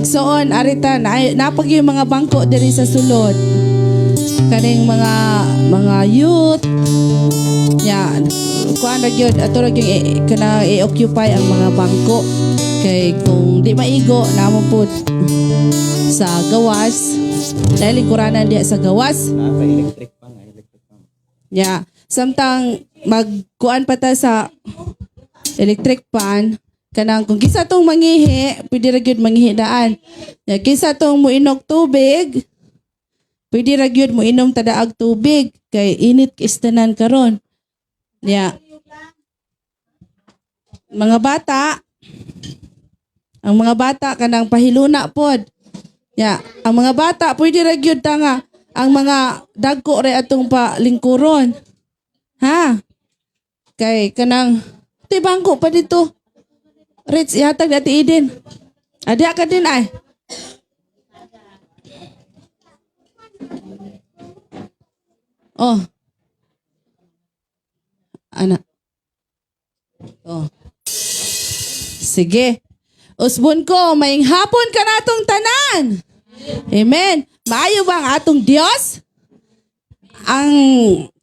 Igsoon, arita na napag yung mga bangko diri sa sulod. Kaning mga youth. Ya, kuan ra gyud, ato ra gyud kana i-occupy ang mga bangko. Kay kung di maigo, namo pud sa gawas. Dahil lingkuranan diha sa gawas. Electric pa nga, electric pa. Ya, samtang magkuan pa ta sa electric pan, kanang kung kinsa tong mangihi, pwede ra gyud mangihi daan. Ya, kinsa tong moinog tubig, pwede ra gyud moinom tadaag tubig kay init kaayo karon. Ya. Mga bata, ang mga bata kanang pahiluna pod. Ya, ang mga bata pwede ra gyud ta nga ang mga dagko ra atong pa lingkuron. Ha? Kay kanang ti bangko pa dito. Rich, ihatag dati Eden. Adya ka din ay. Oh. Ana. Oh. Sige. Usbon ko, maayong hapon ka natong tanan. Amen. Maayo ba ang atong Dios? Ang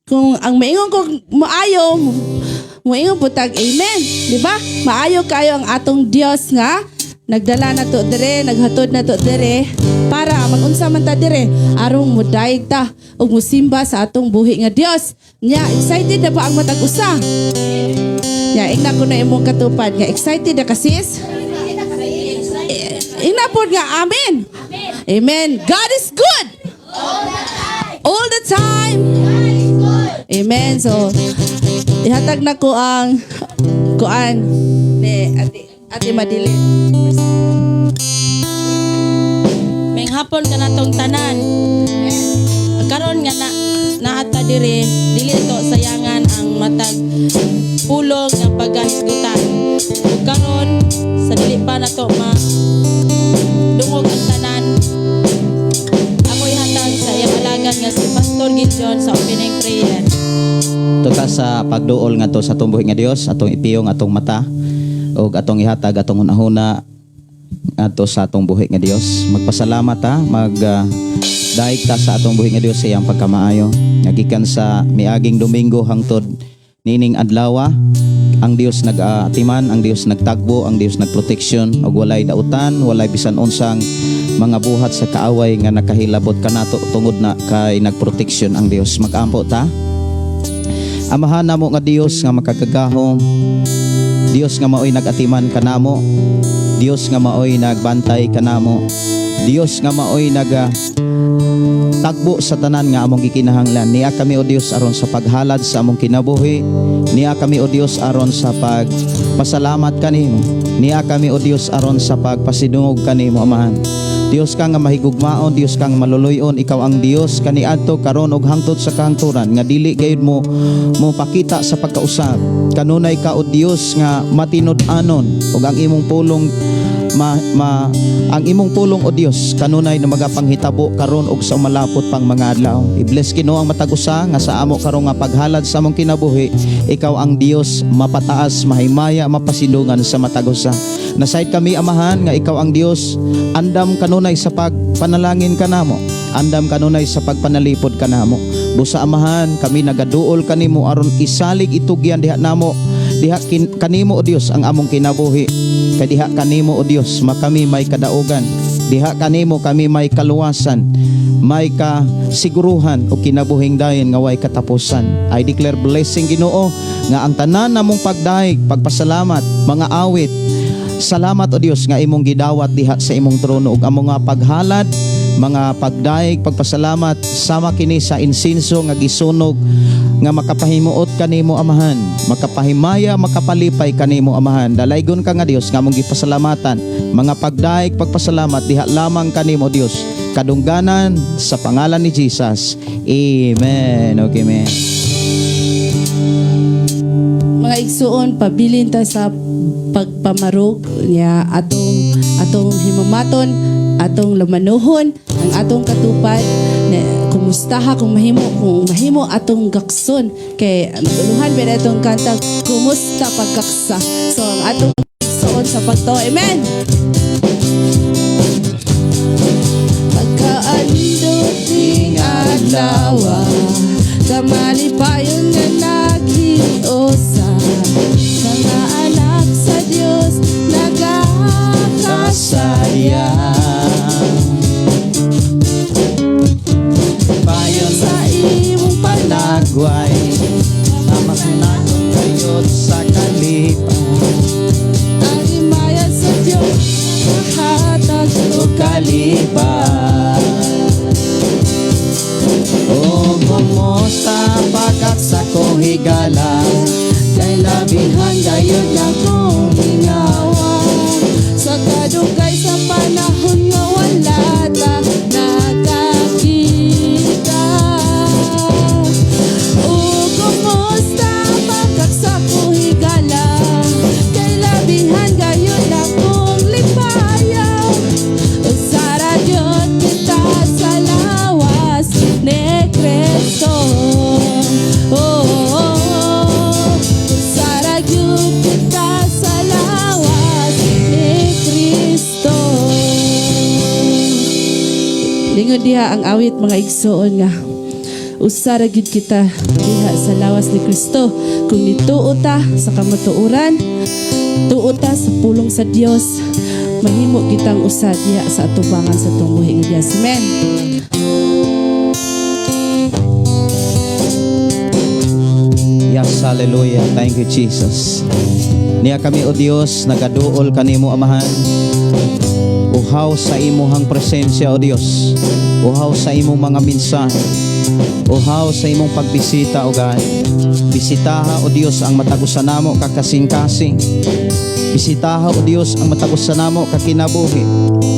kung ang maingon ko maayo, moingon po tag amen, di ba? Maayo kayo ang atong Dios nga nagdala na to dire, naghatod na to dire para magunsa man ta dire aron mudayeg ta ug musimba sa atong buhi nga Dios. Nya, excited na ba ang matag usa? Nya, ingna ko na imong katupad nga excited na ka, sis? Ingna pod nga amen. Amen. God is good. All the time. Amen. So, ihatag na ko ang kuan ni Ate Madeline. Maayong hapon ka natong tanan. Karon nga na naata dire, dili to sayangan ang matag pulong nga pagkahisgutan. Ug karon sa dili pa nato ma dungog ang tanan, ako ihatag sa iyang alagad nga si Pastor Gideon sa opening prayer. Tuta sa pagduol nga to sa atong buhi nga Dios, atong ipiyong atong mata ug atong ihatag atong hunahuna ngadto sa atong buhi nga Dios. Magpasalamat ta, mag daig ta sa atong buhi nga Dios sa iyang pagkamaayo. Nga gikan sa miaging Domingo hangtod nining adlaw, ang Dios nag-atiman, ang Dios nagtagbo, ang Dios nagproteksyon ug walay dautan, walay bisan unsang mga buhat sa kaaway nga nakahilabot kanato tungod na kay nagproteksyon ang Dios. Magampo ta. Amahan namo nga Dios nga makagagahom, Dios nga maoy nagatiman kanamo, Dios nga maoy nagbantay kanamo, Dios nga maoy naga tagbo sa tanan nga among gikinahanglan. Niya kami, o Dios, aron sa paghalad sa among kinabuhi. Niya kami, o Dios, aron sa pagpasalamat kanimo. Niya kami, o Dios, aron sa pagpasidungog kanimo, Amahan. Dios ka nga mahigugmaon, Dios ka nga maluluyon, ikaw ang Dios kaniadto, karon ug hangtod sa kahangturan nga dili gayud mo pakita sa pagkausab. Kanunay ka, o Dios, nga matinud-anon ug ang imong pulong ma, ma ang imong pulong, o Dios, kanunay na magapanghitabo karon ug sa malapot pang mga adlaw. I-bless Ginoo ang matag usa nga sa amo karon nga paghalad sa among kinabuhi, ikaw ang Dios mapataas, mahimaya, mapasidungan sa matag usa. Nasayod kami, Amahan, nga ikaw ang Dios andam kanunay sa pagpanalangin kanamo. Andam kanunay sa pagpanalipod kanamo. Busa, Amahan, kami nagaduol kanimo aron isalig, itugyan diha namo diha kanimo, o Dios, ang among kinabuhi. Kay diha kanimo, o Dios, makami may kadaugan. Diha kanimo kami may kaluwasan, may kasiguruhan o kinabuhing dayon nga way katapusan. I declare blessing, Ginoo, nga ang tanan namong pagdaig, pagpasalamat, mga awit, salamat, o Dios, nga imong gidawat diha sa imong trono ug among nga paghalad, mga pagdaig, pagpasalamat, sama kini sa insinso nga gisunog nga makapahimuot kanimo, Amahan, makapahimaya, makapalipay kanimo, Amahan. Dalaygon ka nga Dios nga among gipasalamatan. Mga pagdaig, pagpasalamat diha lamang kanimo, Dios. Kadungganan sa pangalan ni Jesus. Amen. Okay, amen. Mga igsuon, pabilin ta sa pagpamarog niya atong himamaton, atong lamanuhon ang atong katupad na kumustaha kung mahimo atong gakson kay maguluhan ba na itong kanta "Kumusta Pagkaksa". So ang atong igsuon sa pagtuo, amen. Ingon diha ang awit, mga igsoon, nga usa ra gyud kita diha sa lawas ni Kristo kung nituo ta sa kamatuoran, tuo ta sa pulong sa Dios, mahimo kitang usa diha sa atubangan sa atong buhi nga Dios. Amen. Yes, hallelujah. Thank you, Jesus. Niya kami, O Dios, nagaduol kanimo, Amahan. Uhaw sa imuhang presensya, O Dios. Uhaw sa imong mga mensahe. Uhaw sa imong pagbisita, O God. Bisitaha, O Dios, ang matag usa namo ka kasing-kasing. Bisitaha, O Dios, ang matag usa namo ka kinabuhi.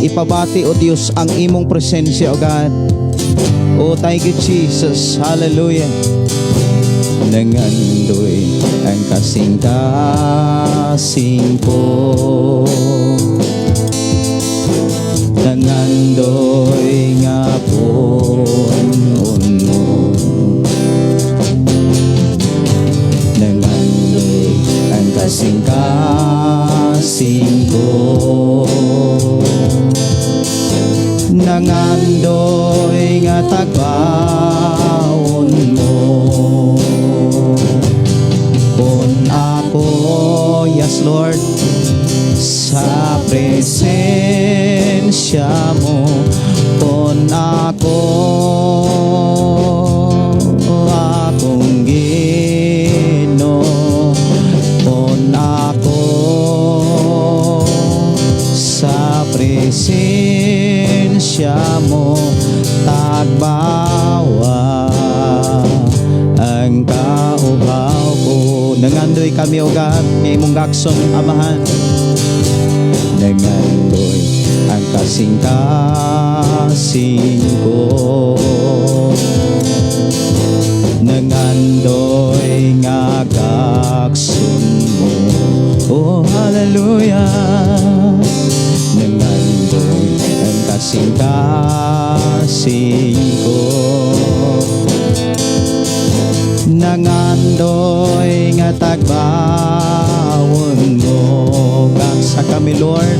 Ipabati, O Dios, ang imong presensya, O God. Oh, thank you, Jesus. Hallelujah. Nangandoy ang kasing-kasing ko, nangandoy nga punon mo, nangandoy ang kasing-kasing ko, nangandoy nga tagbaon mo. Pon ako, yes, Lord, sa presensya mo. Pon ako, akong Ginoo. Pon ako sa presensya mo. Tagbawa ang kauhaw ko. Nangandoy kami, O God, nga imong gakson, Amahan. Nangandoy ang kasing-kasing ko, nangandoy nga gakson mo. Oh, hallelujah. Nangandoy ang kasing-kasing ko, nangandoy nga tagbaon mo. Gaksa kami, Lord.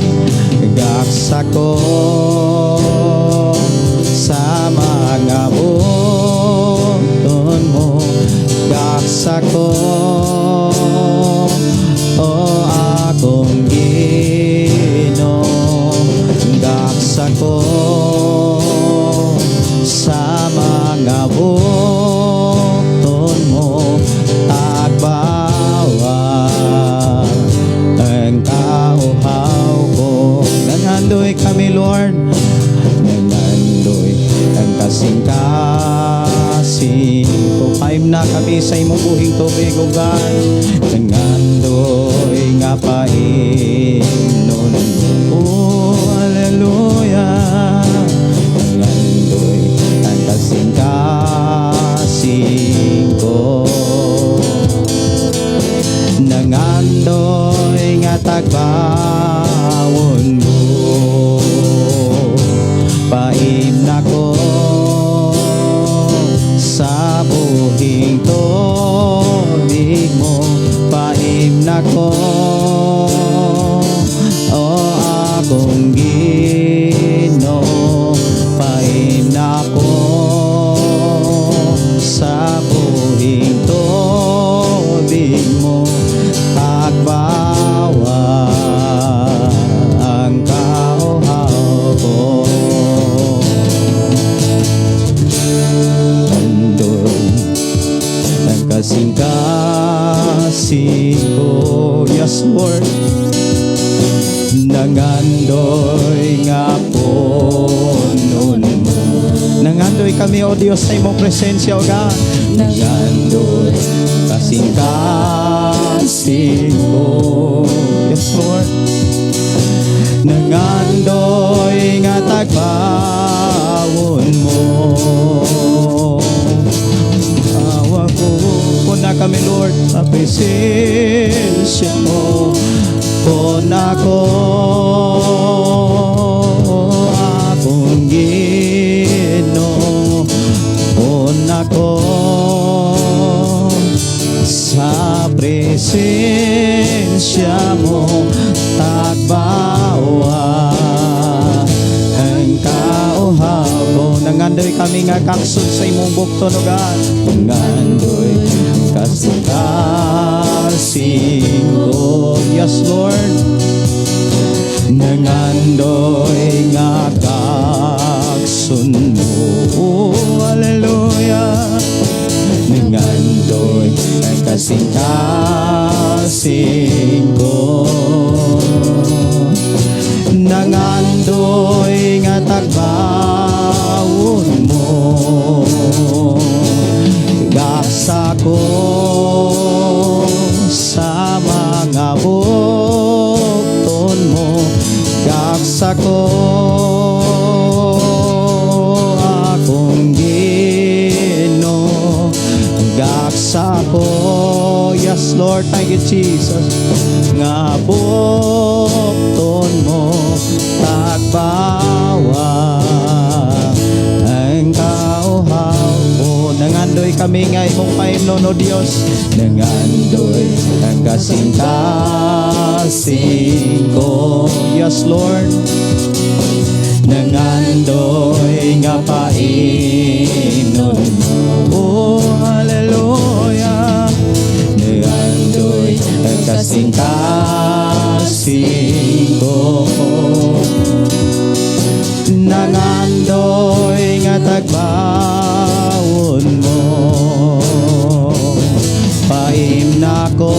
Gaksa ko sa mga buton mo. Gaksa ko, o akong Ginoo. Gaksa ko sa mga buton mo. Tagbawa ang kauhaw ko. Nangandoy kami, Lord. Nangandoy ang kasing-kasing ko. Paim na kami sa imong buhing tubig, O God. Nangandoy nga paimnon. Oh, hallelujah. Nangandoy ang kasing-kasing ko, nangandoy nga tagbaon mo. Paim na ko sa buhing tubig mo. Paim na ko, o akong Ginoo. Paim na ko sa buhing tubig mo. Tagbawa ang kauhaw ko. Andoy ang kasing-kasing ko. Yes, Lord. Nangandoy nga punon mo. Nangandoy kami, O Diyos, sa imong presensya, O God. Nangandoy kasing-kasing ko. Yes, Lord. Nangandoy nga tagbaon mo. Awa ko na kami, Lord, sa presensya mo. Pon ako, akong Ginoo. Pon ako sa presensya mo. Tagbawa ang kauhaw ko. Nangandoy kami nga gakson sa imong bukton, O God. Nangandoy kasing-kasing ko. Yes, Lord. Nangandoy nga gakson mo. Oh, hallelujah. Nangandoy kasing-kasing ko. Nangandoy nga tagbawon mo. Gaksa ko sa mga bukton mo. Gaksa ko, akong Ginoo. Gaksa ko. Yes, Lord, thank you, Jesus. Nga bukton mo, tagbawa ang kauhaw ko. Nangandoy kami nga imong paimnon, O Dios. Nangandoy ang kasing-kasing ko. Yes, Lord. Nangandoy nga paimnon mo. Oh, hallelujah. Nangandoy ang kasing-kasing ko. Nangandoy nga tagbawon mo. Paimna ko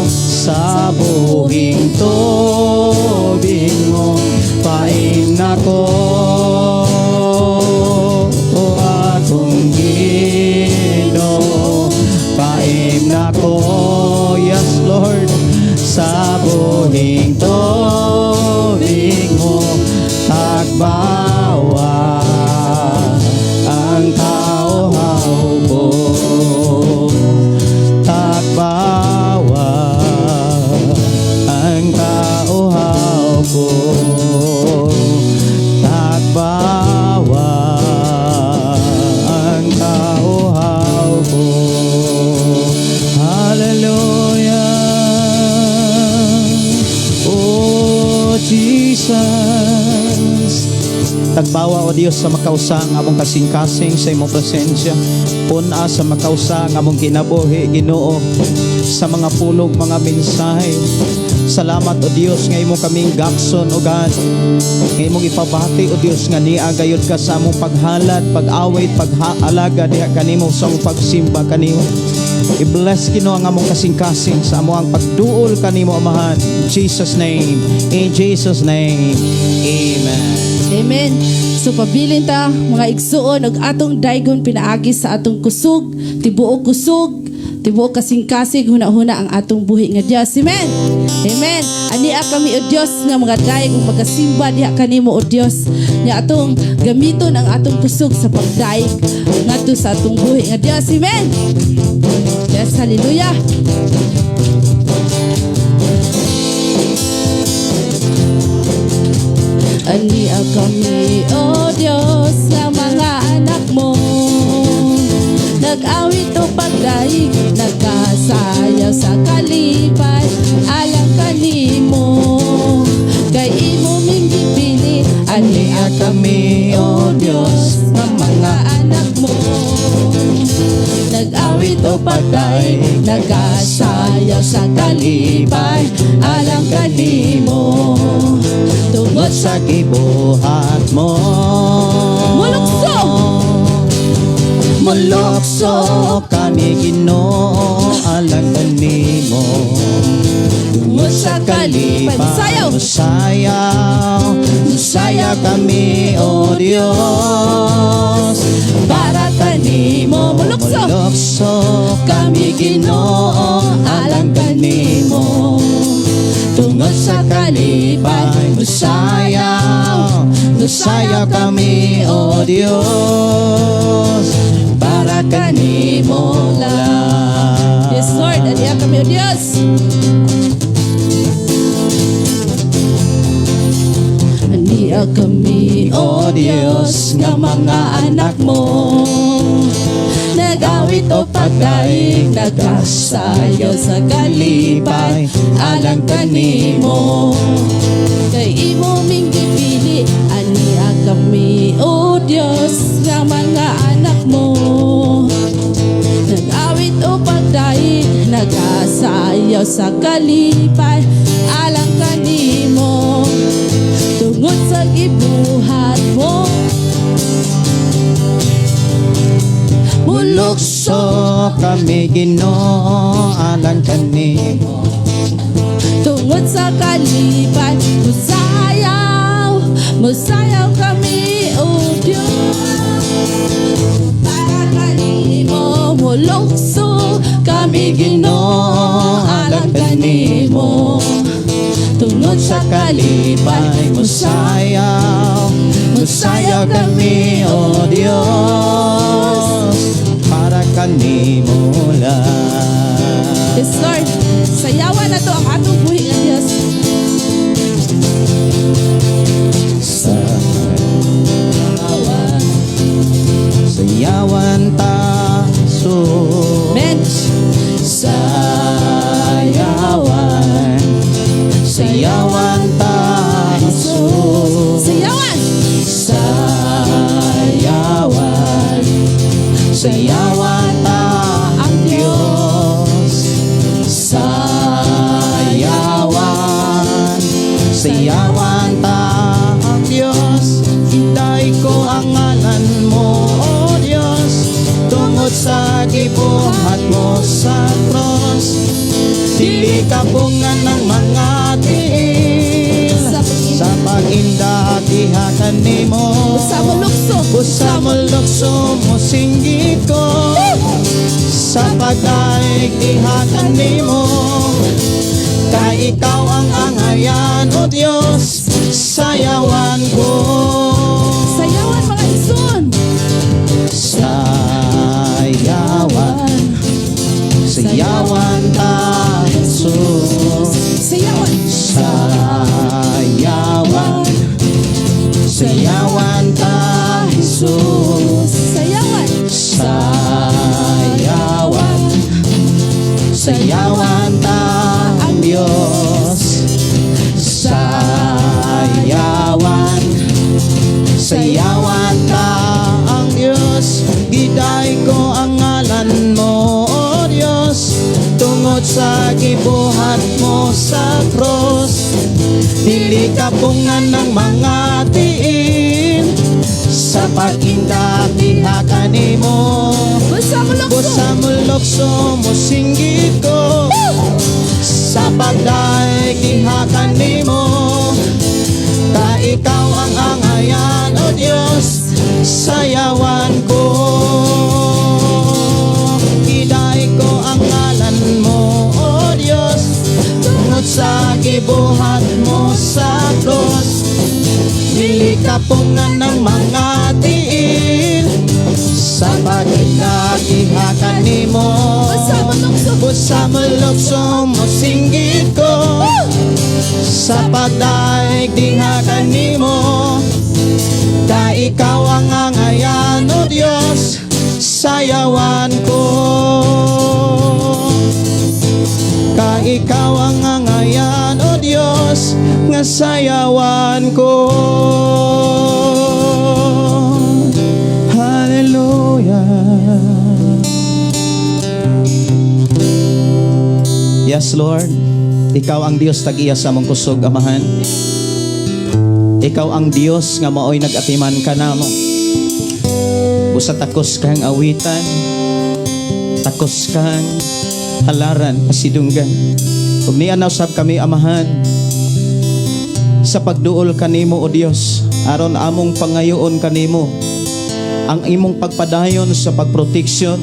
sa buhing tubig mo. Paimna ko, akong Ginoo. Paimna ko, yes, Lord, sa buhing tubig mo. Tagbawa ang kauhaw ko. Tagbawa ang kauhaw ko. Tagbawa ang kauhaw ko. Hallelujah. Oh, Jesus. Tagbawa, O Dios, sa makausa ang among kasing-kasing sa imong presensya. Pun-a sa makausa ang among kinabuhi, Ginoo, sa mga pulong, mga mensahe. Salamat, O Dios, nga imo kaming gakson, O God. Nga imong ipabati, O Dios, nga nia gayud ka sa among paghalad, pag-awit, paghaalaga diha kanimo sa among pagsimba kanimo. I-bless, Ginoo, ang among kasing-kasing sa among pagduol kanimo, Amahan. In Jesus' name. In Jesus' name. Amen. Amen. So pabilin ta, mga igsuon, og atong daygon pinaagi sa atong kusog, tibuok kusog, tibuok kasing-kasing, huna-huna ang atong buhi nga Dios. Amen. Amen. Ania kami, O Dios, nga mga dayeg ug magasimba diha kanimo, O Dios. Nya atong gamiton ang atong kusog sa pagdayeg ngadto sa atong buhi nga Dios. Amen. Yes, hallelujah. Ania kami, O Diyos, nga mga anak mo. Nag-awit o pagdaig, nagkasayaw sa kalipay, alang kanimo. Kay imo ming gipili, ania kami, O Diyos, nga mga anak mo. Nag-awit o pagdaig, nagkasayaw sa kalipay, alang kanimo. Tungod sa gibuhat mo. Mulukso! Mulukso kami, Ginoo, alang kanimo. Tungod sa kalipay. Sayaw! Musayaw, musayaw kami, O Dios, para kanimo. Mulukso! Mulukso kami, Ginoo, alang kanimo. Tungod sa kalipay, musayaw, musayaw kami, O Dios, para kanimo lang. Yes, Lord. Ania kami, O Diyos. Ania kami, O Diyos, nga mga anak mo. Nagawit o pagdaig, nagkasayo sa kalipay, alang kanimo. Kay imo ming gipili, ania Kami, O Diyos, nga mga anak mo, nag-awit o pagdait, nagasayaw sa kalipay alang kanimo, tungod sa gibuhat mo. Mulukso kami, Ginoo, alang kanimo. Tungod sa kalipay, musayaw, musayaw kami, O Diyos, para kanimo. Mulukso kami, Ginoo, alang kanimo, tungod sa kalipay. Musayaw, musayaw kami, O Diyos, para kanimo lang. Yes, Lord. Sayawan na to ang atong buhi nga Diyos. Sa sayawan ta so. Amen. Sayawan, sayawan ta Jesus. Sayawan. Sayawan, sayawan ta ang Diyos. Sayawan, sayawan ta ang Diyos. Inday ko ang ngalan mo, O Diyos, tungod sa gibuhat mo sa cross. Dili kapungan ng mga tiil sa pag-indak diha kanimo. Usa mo lukso. Usa mo lukso, mo singgit ko sa pagdaig diha kanimo, kay ikaw ang angayan, O Diyos, sayawan ko. Sayawan, mga igsoon. Sayawan, sayawan ta Jesus. Sayawan. Sayawan, sayawan ta Jesus. Sayawan. Sayawan, sayawan ta ang Diyos. Sayawan, sayawan ta ang Diyos. Giday ko ang ngalan mo, O Diyos, tungod sa gibuhat mo sa cross. Dili kapungan ng mga tiil sa pag-indak diha kanimo. Usa mo lukso. Busa mo lukso, mo singgit ko sa pagdaig diha kanimo, ka ikaw ang angayan, O Diyos, sayawan ko. Iday ko ang ngalan mo, O Diyos, tungod sa gibuhat mo sa cross. Dili kapungan ng mga tiil sa pag-indak diha kanimo. Usa mo lukso. Busa mo lukso, mo singgit ko sa pagdaig diha kanimo, ka ikaw ang angayan, O Diyos, sayawan ko. Ka ikaw ang angayan, O Diyos, nga sayawan ko. Hallelujah. Yes, Lord. Ikaw ang Dios, tag-iya sa among kusog, Amahan. Ikaw ang Dios nga maoy nag-atiman kanamo. Busa takos kang awitan, takos kang halaran, pasidunggan. Ug niya usab kami, Amahan, sa pagduol kanimo, O Dios, aron among pangayoon kanimo ang imong pagpadayon sa pagproteksyon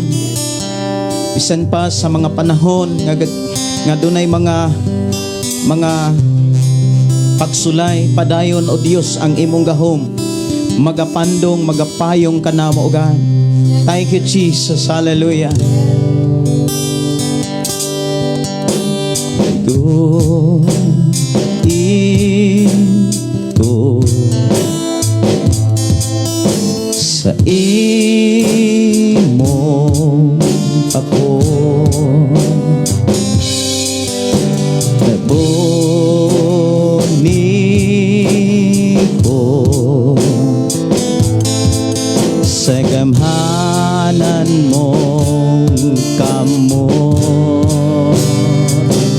bisan pa sa mga panahon nga dunay mga pagsulay. Padayon, O Dios, ang imong gahom magapandong, magapayong kanamo, O God. Thank you, Jesus. Hallelujah. Ito, ito sa imo ako Naboni ko. Gamhanan mong kamot.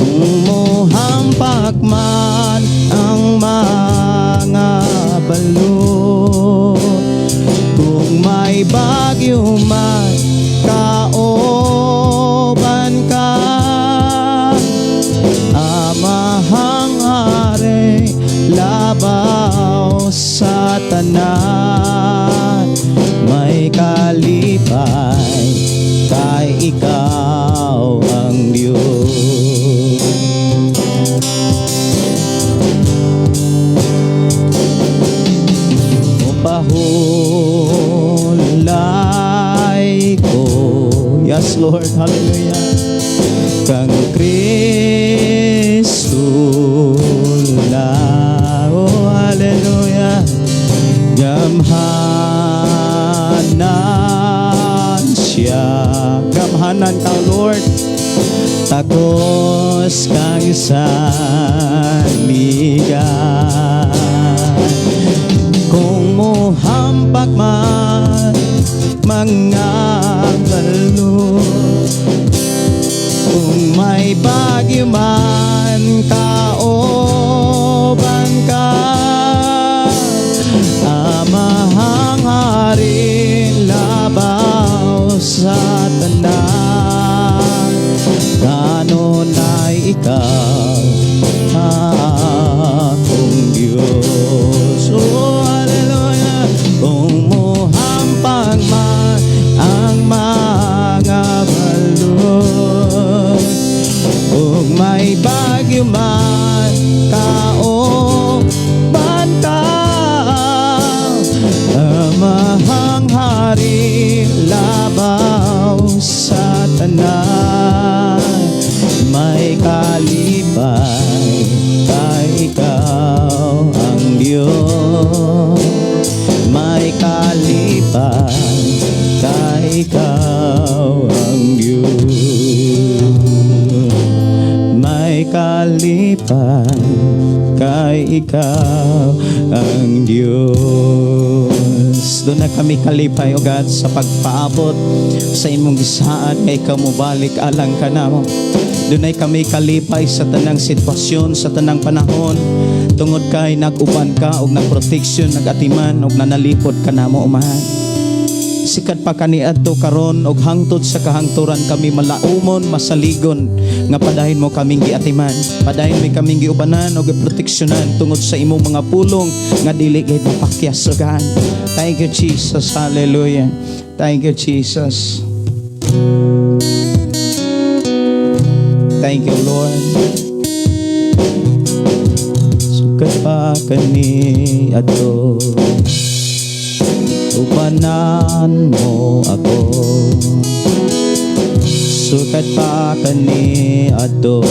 Kung mohampak man ang mga balot, kung may bagyo man, kauban ka. Amahang Hari, labaw sa tanan. May kalipay kay ikaw ang Diyos. Pahulay ko. Yes, Lord, hallelujah. Kang Kristo lang. Oh, hallelujah. Gamhanan siya. Gamhanan ka, Lord. Takos kang saligan. Kung mohampak man mga balot, kung may bagyo man, kauban ka. Amahang Hari, labaw sa tanan. Kanunay ikaw akong Diyos. Oh, hallelujah. Kung mohampak man ang mga balot, kung may bagyo man, kauban ka. Amahang Hari, labaw sa tanan. May kalipay kay ikaw ang Diyos. May kalipay kay ikaw ang Diyos. May kalipay kay ikaw ang Diyos. Duna kami kalipay, O God, sa pagpaabot sa imong gisaad nga ikaw mobalik alang kanamo. Dunay kami kalipay sa tanang sitwasyon, sa tanang panahon, tungod kay nag-uban ka og nagproteksyon, nagatiman og nanalipod ka namo, Amahan. Sikat pa kaniadto karon og hangtod sa kahangturan, kami malaumon, masaligon nga padayon mo kaming giatiman. Padayon mo kaming giubanan og giproteksyonan tungod sa imong mga pulong nga dili gay mapakyas, O God. Thank you, Jesus. Hallelujah. Thank you, Jesus. Thank you, Lord. Sukad pa kaniadto, ubanan mo ako. Sukad pa kaniadto,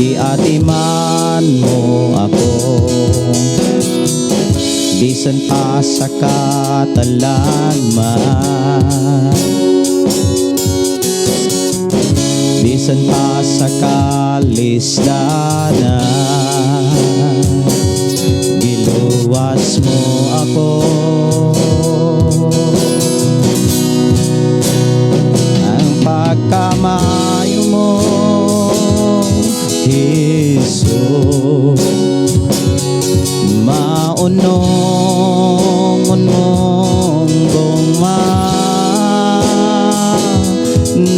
giatiman mo ako. Bisan pa sa katalagman, bisan pa sa kalisdanan, giluwas mo ako. Ang pagkamayo mo, Jesus, maunong mong gugma,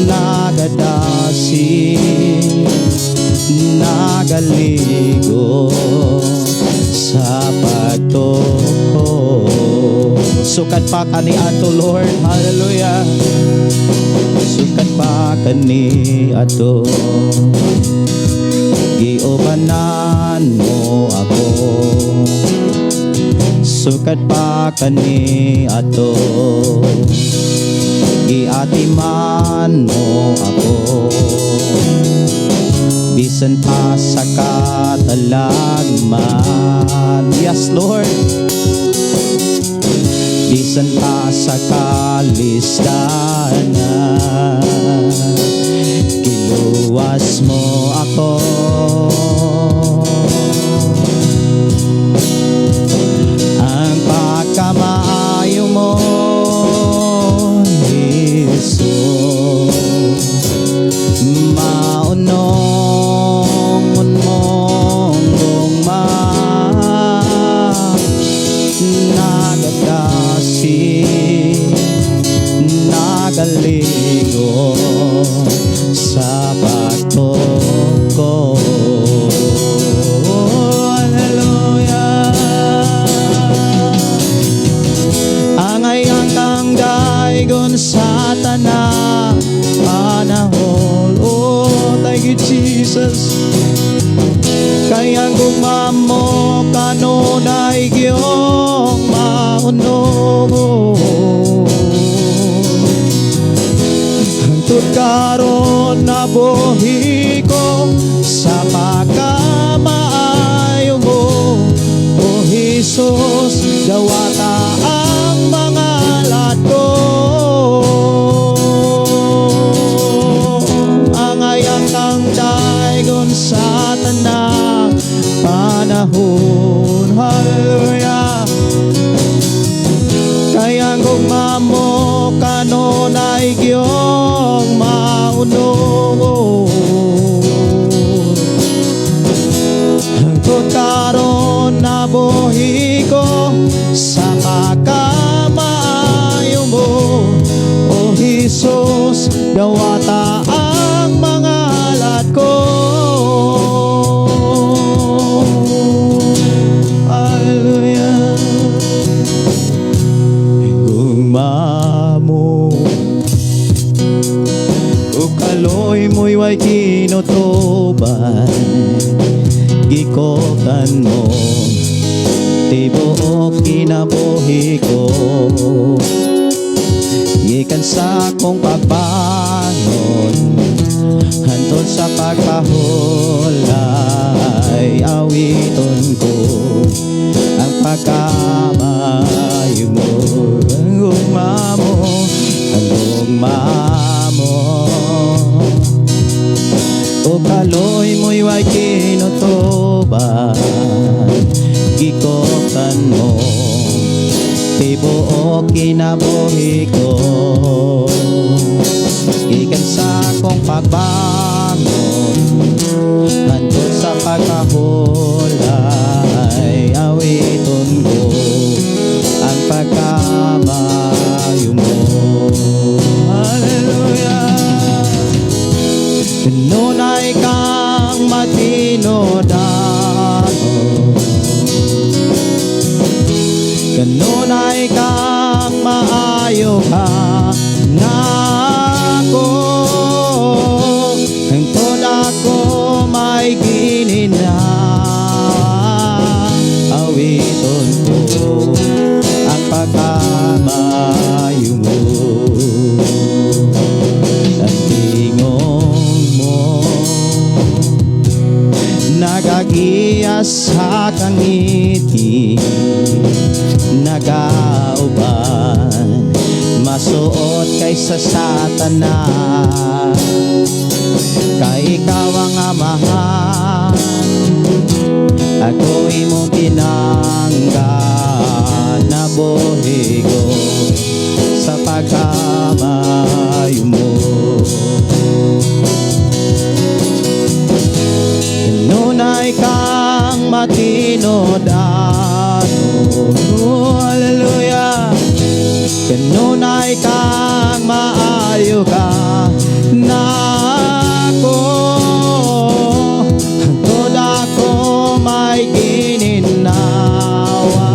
nagadasi, nagaligo sa pagtuo. Sukad pa kaniadto, Lord, hallelujah. Sukad pa kaniadto, giubanan mo ako. Sukad pa kaniadto, giatiman mo ako. Bisan pa sa katalagman. Yes, Lord. Bisan pa sa kalisdanan, giluwas mo ako. Ang pagkamaayo mo, kaugalingon sa pagtuo. Hallelujah. Angayan kang daygon sa tanang panahon. Oh, thank you, Jesus. Kay ang gugma mo kanunay gyung maunong. Hangtod karon nabuhi ko sa pagkamaayo mo. O Jesus, dawata ang mga alat ko. Angayan kang daygon sa tanang panahon. Hallelujah. Kay ang gugma mo kanunay gyung maunong. Hangtod karon nabuhi ko sa pagkamaayo mo. O Jesus, dawata ang mga alat ko. Hallelujah. Gugma mo ug kaloy mo'y way kinutuban. Gikotan mo tibuok kinabuhi ko. Gikan sa akong pagbangon hantod sa pagpahulay, awiton ko ang pagkamaayo mo. Ang gugma mo, ang gugma mo ug kaloy mo'y way kinutuban. Gikotan mo tibuok kinabuhi ko. Gikan sa akong pagbangon hantod sa pagkahulay, awiton ko ang pagkamaayo mo. Hallelujah. Kanunay kang matinod-anon. Kanunay kang maayo ka nako. Hangtod ako may gininhawa, awiton ko ang pagkamaayo mo. Ang tingog mo nagagiya sa kangiti, nagauban masuot kaysa Satanas. Kay ikaw ang Amahan, ako imong tinangga. Nabuhi ko sa pagkamaayo mo. Kanunay kang matinod-anon. Oh, hallelujah. Kanunay kang maayo ka nako. Hangtod ako may gininhawa,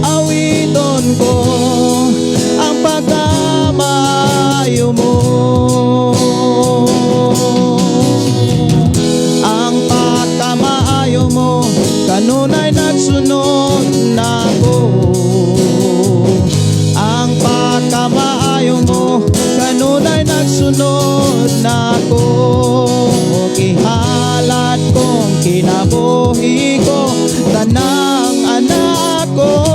awiton ko ang pagkamaayo mo. Ang pagkamaayo mo kanunay nagsunod nako. Ang pagkamaayo mo kanunay nagsunod nako. Gihalad kong kinabuhi ko, tanang anak ko.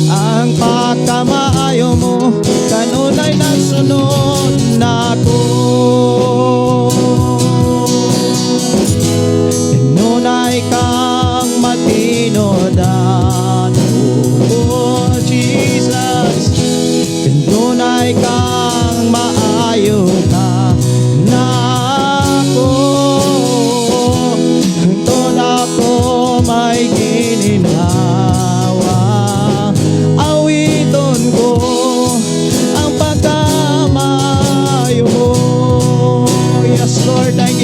Ang pagkamaayo mo kanunay nagsunod nako. Kanunay kang matinod-anon. Oh, Jesus. Kanunay kang maayo ka nako.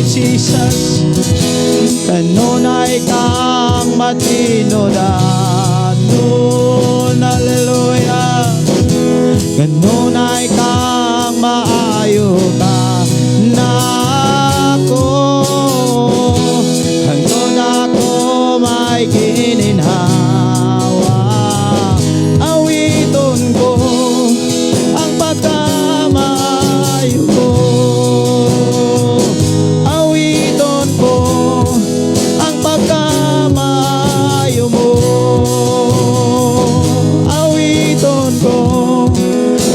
you, Jesus. Kanunay kang matinud-anon. Hallelujah. Kanunay kang maayo ka nako. Hangtod ako may gininhawa, awiton ko ang pagkamaayo mo. Awiton ko ang pagkamaayo mo. Awiton ko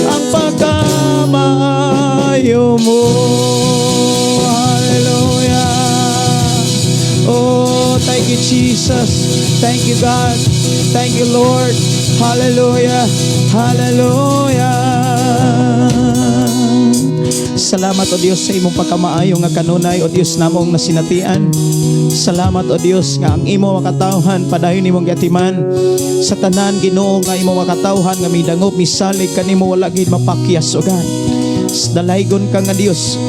ang pagkamaayo mo. Hallelujah. Oh, thank you, Jesus. Thank you, God. Thank you, Lord. Hallelujah. Hallelujah. Salamat, O Dios, sa imong pagkamaayo nga kanunay, O Dios, namong nasinatian. Salamat, O Dios, nga ang imo makatawhan padayon nimong giatiman sa tanan, Ginoo, nga imo makatawhan nga midangop, misalig kanimo, wala gid mapakyas, O God. Dalaygon ka nga Dios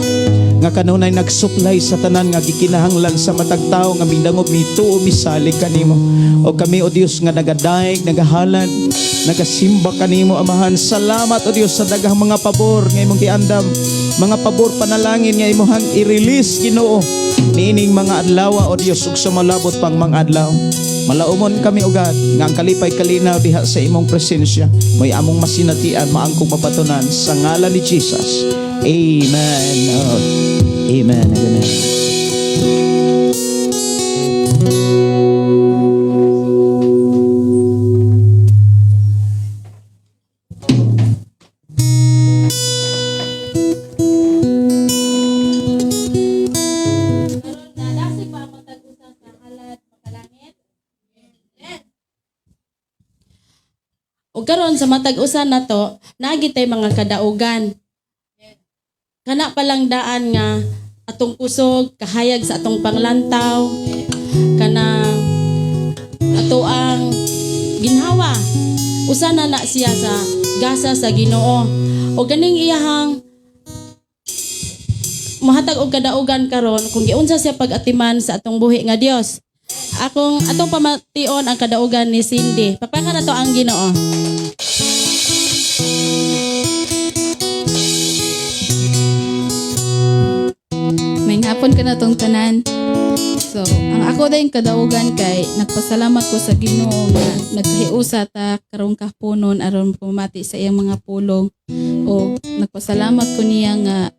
nga kanunay nagsupply sa tanan nga gikinahanglan sa matag tawo nga midangop, mituo, misalig kanimo. O kami, O Dios, nga nagadayeg, nagahalad, nagasimba kanimo, Amahan. Salamat, O Dios, sa daghang mga pabor nga imong giandam, mga pabor panalangin nga imong i-release, Ginoo, niining mga adlaw, O Dios, ug sa malabot pang mga adlaw. Malaumon kami, O God, nga ang kalipay kalinaw diha sa imong presensya may among masinatian, maangkong mapatunan sa ngalan ni Jesus. Amen. Oh, amen. Amen. Karon nadasig ba ang matag usa sa halad makalangit? Ug karon sa matag usa nato, naa gitay mga kadaugan. Kana pa lang daan nga atong kusog, kahayag sa atong panglantaw, kana ato ang ginhawa. Usa na na siya sa gasa sa Ginoo. O ganing iyahang mahatag og kadaugan karon kung giunsa siya pag-atiman sa atong buhi nga Dios. Akong atong pamation ang kadaugan ni Cindy. Papaka na to ang Ginoo. May hapon ka na tong tanan. So, ang ako dayong kadaugan kay nagpasalamat ko sa Ginoo nga nagkahiusa ta karong kahaponon aron pumati sa iyang mga pulong. O nagpasalamat ko niya nga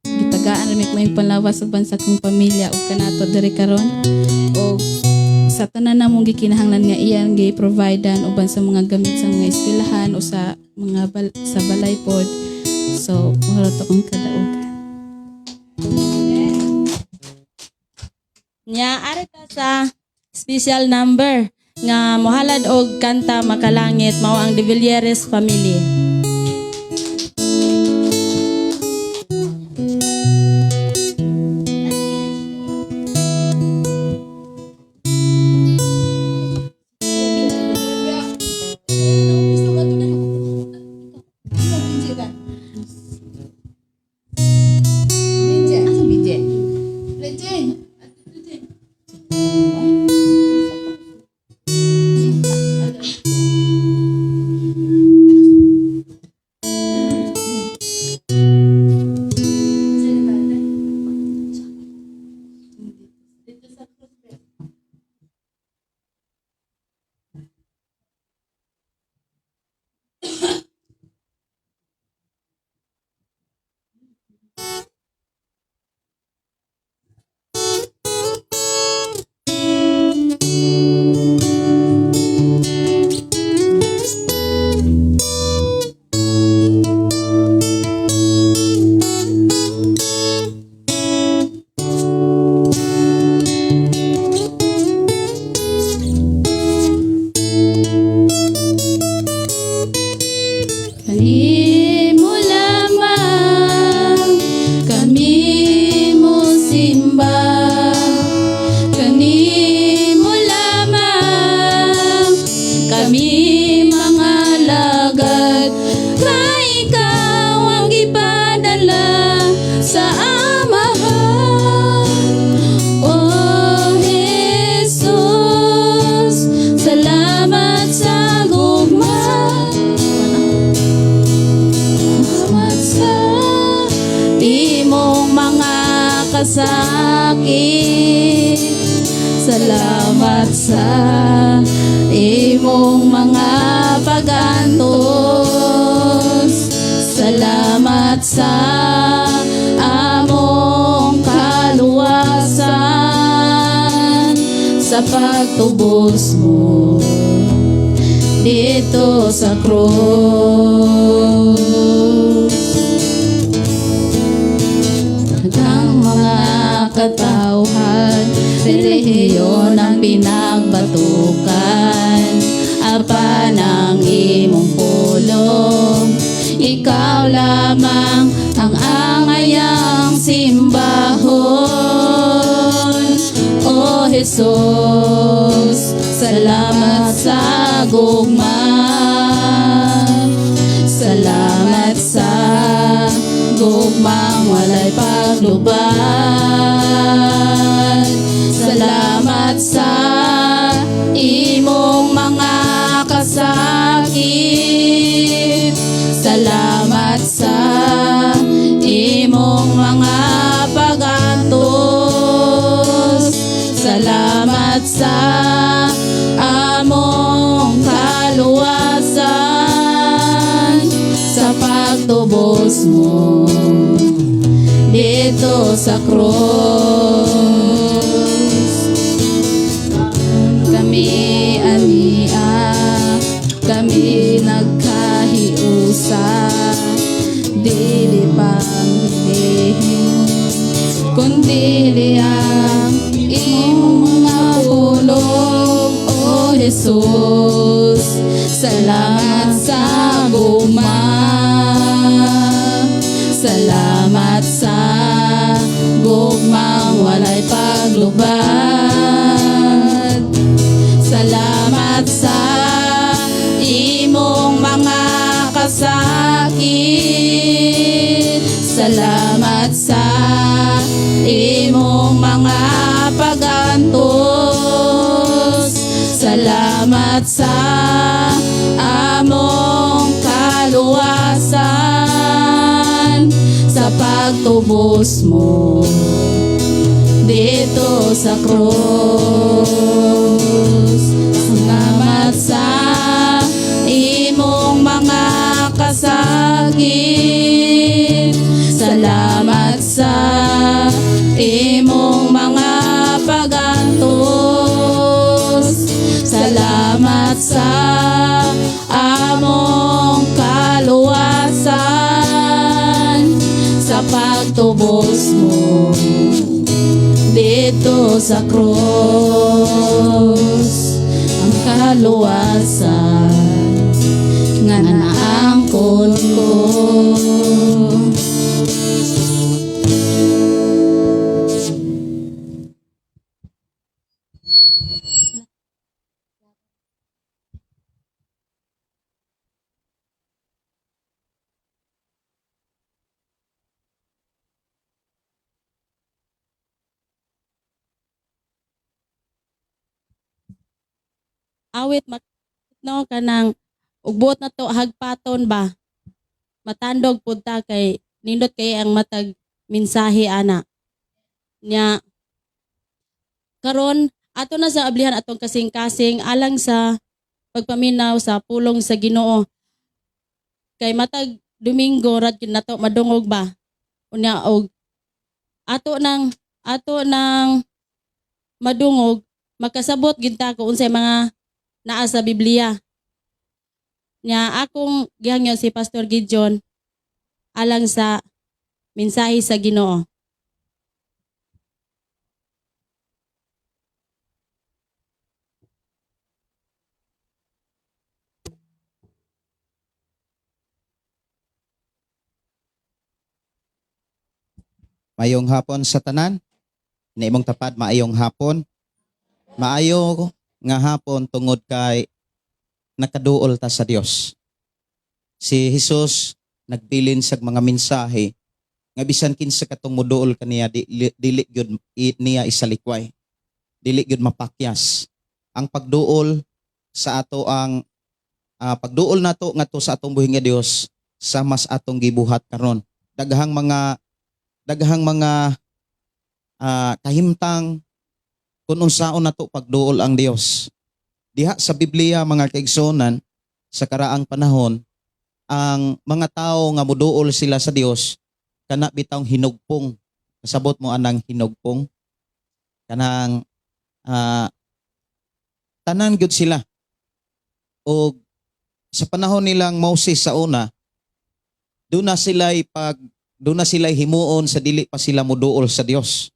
gitagaan ra mi maayong panlawas uban sa akong pamilya ug kanato diri karon. O sa tanan namong gikinahanglan nga iyang gi-providean uban sa mga gamit sa mga eskwelahan o sa mga sa balay pod. So, mao ra to akong kadaugan. Nya ari ta sa special number nga mohalad og kanta makalangit, mao ang De Villieres family. Kanimo lamang kami mosimba, kanimo lamang kami mangalagad, kay ikaw ang gipadala sa Amahan. kasakit. Salamat sa imong mga pagantos. Salamat sa among kaluwasan, sa pagtubos mo dito sa krus. Ang mga katauhan, relihiyon ang pinagbatukan, apan ang imong pulong, ikaw lamang ang angayang simbahon. O Jesus, salamat sa gugma. Salamat sa gugmang walay paglubad. Salamat sa imong mga kasakit. Salamat sa imong mga pagantos. Salamat sa among kaluwasan, sa pagtubos mo dito sa krus. Kami ania, kami nagkahiusa, dili pangilihin, kundi ang imong mga pulong, O Jesus. Salamat sa gugma. Salamat sa gugmang walay paglubad. Salamat sa imong mga kasakit. Salamat sa imong mga pagantos. Salamat sa among kaluwasan, sa pagtubos mo dito sa krus. Salamat sa imong mga kasakit. Salamat sa imong mga pagantos. Salamat sa among kaluwasan, sa pagtubos mo dito sa krus. Ang kaluwasan nga naangkon ko. Awit mak no kanang ugbuot na to hagpaton ba, matandog pud ta kay nindot kay ang matag mensahe ana nya. Karon ato na sa ablihan atong kasing-kasing alang sa pagpaminaw sa pulong sa Ginoo, kay matag Domingo rad gyud nato madungog ba. Unya og ato nang madungog, makasabot gyud ta kung unsay mga naa sa Biblia. Nya akong gihangyo si Pastor Gideon alang sa mensahe sa Ginoo. Mayong hapon sa tanan. Na imong tapad, maayong hapon. Maayo nga hapon tungod kay nakaduol ta sa Dios. Si Jesus nagbilin sa mga mensahe nga bisan kinsa katong moduol kaniya dili gyud niya isalikway. Dili gyud mapakyas. Ang pagduol sa ato ang pagduol nato ngadto sa atong buhi nga Dios sa mas atong gibuhat karon. Daghang mga kahimtang kung unsaon nato pagduol ang Dios. Diha sa Biblia, mga kaigsuonan, sa karaang panahon, ang mga tao nga muduol sila sa Dios, kana bitawng hinugpong. Kasabot mo anang hinugpong? Kanang tanan gyud sila. O sa panahon nilang Moses sa una, doon na sila himuon sa dili pa sila muduol sa Dios.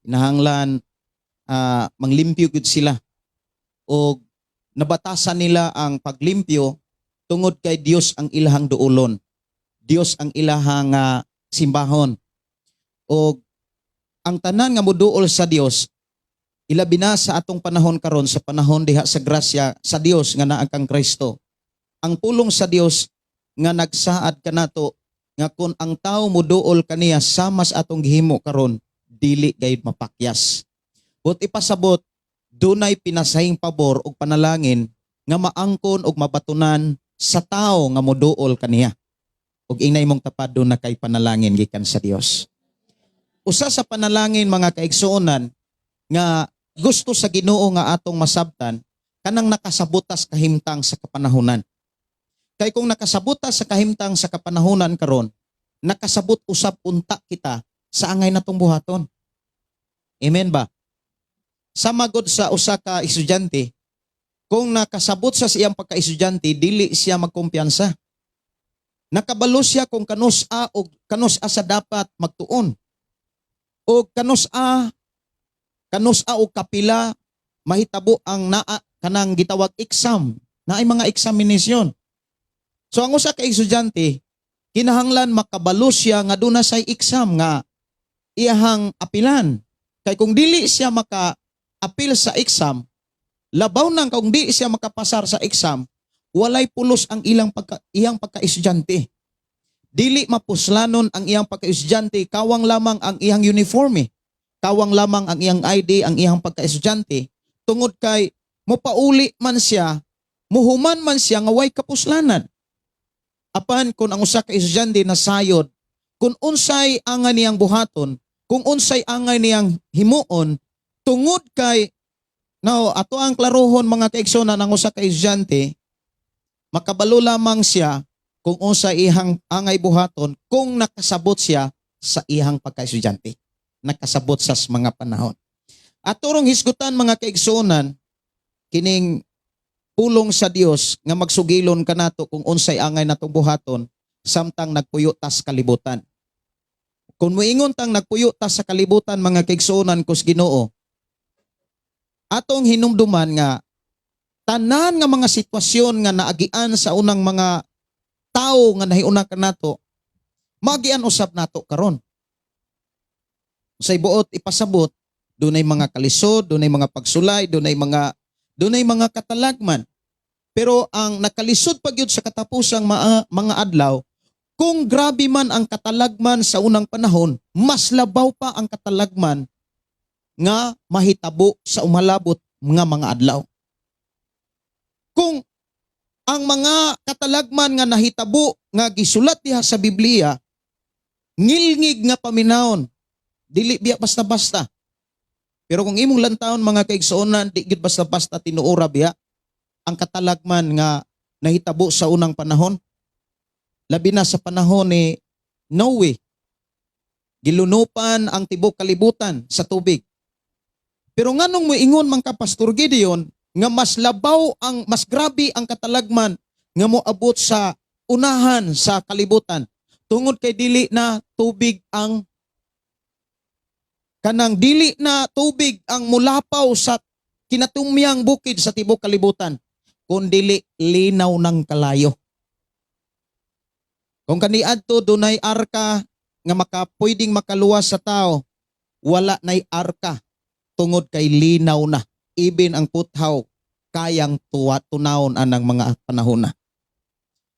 Kinahanglan manglimpyo gyud sila. O nabatasan nila ang paglimpyo tungod kay Dios ang ilahang duolon. Dios ang ilahang simbahon. O ang tanan nga muduol sa Dios, ilabi na sa atong panahon karon, sa panahon diha sa grasya sa Dios nga naa kang Kristo. Ang pulong sa Dios nga nagsaad kanato nga kung ang tao muduol kaniya sama sa atong gihimo karon, dili gayud mapakyas. But ipasabot, dunay pinasahing pabor og panalangin nga maangkon og mabatunan sa tao nga muduol kaniya. Ug ingna imong tapad, duna kay panalangin gikan sa Dios. Usa sa panalangin, mga kaigsuonan, nga gusto sa Ginoo nga atong masabtan, kanang nakasabutas kahimtang sa kapanahunan. Kay kung nakasabutas sa kahimtang sa kapanahunan karon, nakasabot usab unta kita sa angay natong buhaton. Amen ba? Sa magod sa usa ka estudyante, kung nakasabot sa siyang pagka-estudyante, dili siya magkumpiyansa. Nakabalo siya kung kanus-a o kanus-a sa dapat magtuon. O kanus-a o kapila mahitabo ang naa kanang gitawag exam. Naay mga examination. So ang usa ka estudyante, kinahanglan makabalo siya nga duna say exam nga iyahang apilan. Kay kung dili siya maka apil sa exam, labaw nang kung di siya makapasar sa exam, walay pulos ang iyang pagka-estudyante. Dili mapuslanon ang iyang pagka-estudyante, kawang lamang ang iyang uniforme, kawang lamang ang iyang ID, ang iyang pagka-estudyante, tungod kay mopauli man siya, muhuman man siya nga way kapuslanan. Apan kung ang usa ka estudyante nasayod, kung unsay angay niyang buhaton, kung unsay angay niyang himuon, tungod kay now ato ang klarohon, mga kaigsuonan, ang usa ka estudyante makabalo lamang siya kung unsa iyang angay buhaton kung nakasabot siya sa iyang pagka-estudyante. Nakasabot sa mga panahon. Ato rong hisgutan, mga kaigsuonan, kining pulong sa Dios nga magsugilon kanato kung unsay angay natong buhaton samtang nagpuyo tas kalibutan. Kung muingon tang nagpuyo tas sa kalibutan, mga kaigsuonan kus Ginoo, atong hinumduman nga tanan nga mga sitwasyon nga naagian sa unang mga tao nga nahiuna kanato, maagian usab nato karon. Sa buot ipasabot, dunay mga kalisod, dunay mga pagsulay, dunay mga katalagman. Pero ang nakalisod pa gyud sa katapusang mga adlaw, kung grabe man ang katalagman sa unang panahon, mas labaw pa ang katalagman nga mahitabo sa umalabot nga mga adlaw. Kung ang mga katalagman nga nahitabo nga gisulat diha sa Biblia, ngilngig nga paminawon, dili biya basta-basta. Pero kung imong lantawon, mga kaigsuonan, di gyud basta-basta tinuora biya ang katalagman nga nahitabo sa unang panahon. Labi na sa panahon ni Noe. Gilunupan ang tibok kalibutan sa tubig. Pero nganong moingon man ka, Pastor Gideon, nga mas labaw ang mas grabe ang katalagman nga moabot sa unahan sa kalibutan? Tungod kay dili na tubig ang kanang dili na tubig ang mulapaw sa kinatumyang bukid sa tibok kalibutan, kun dili linaw ng kalayo. Kung kaniadto dunay arka nga maka pwedeng makaluwas sa tao, wala nay arka tungod kay linaw na. Ibin ang puthaw kayang tuwa tunawon anang mga panahon na.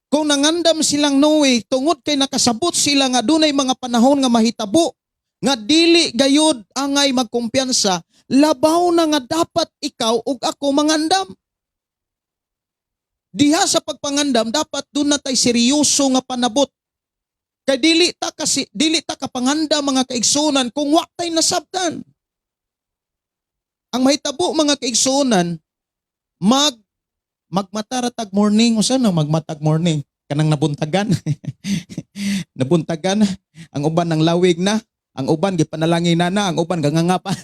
Kung nangandam silang Noe tungod kay nakasabot sila nga dunay mga panahon nga mahitabo nga dili gayud angay magkumpiyansa, labaw na nga dapat ikaw ug ako mangandam. Diha sa pagpangandam, dapat duna tay seryoso nga panabot. Kay dili ta kasi dili ta kapanganda, mga kaigsunan, kung wa tay nasabtan. Ang mahitabo, mga kaigsunan, magmata ra tag morning. Usa nang magmatag morning, kanang nabuntagan. Nabuntagan, ang uban ng lawig na, ang uban gipanalangin na na, ang uban ganganga pa.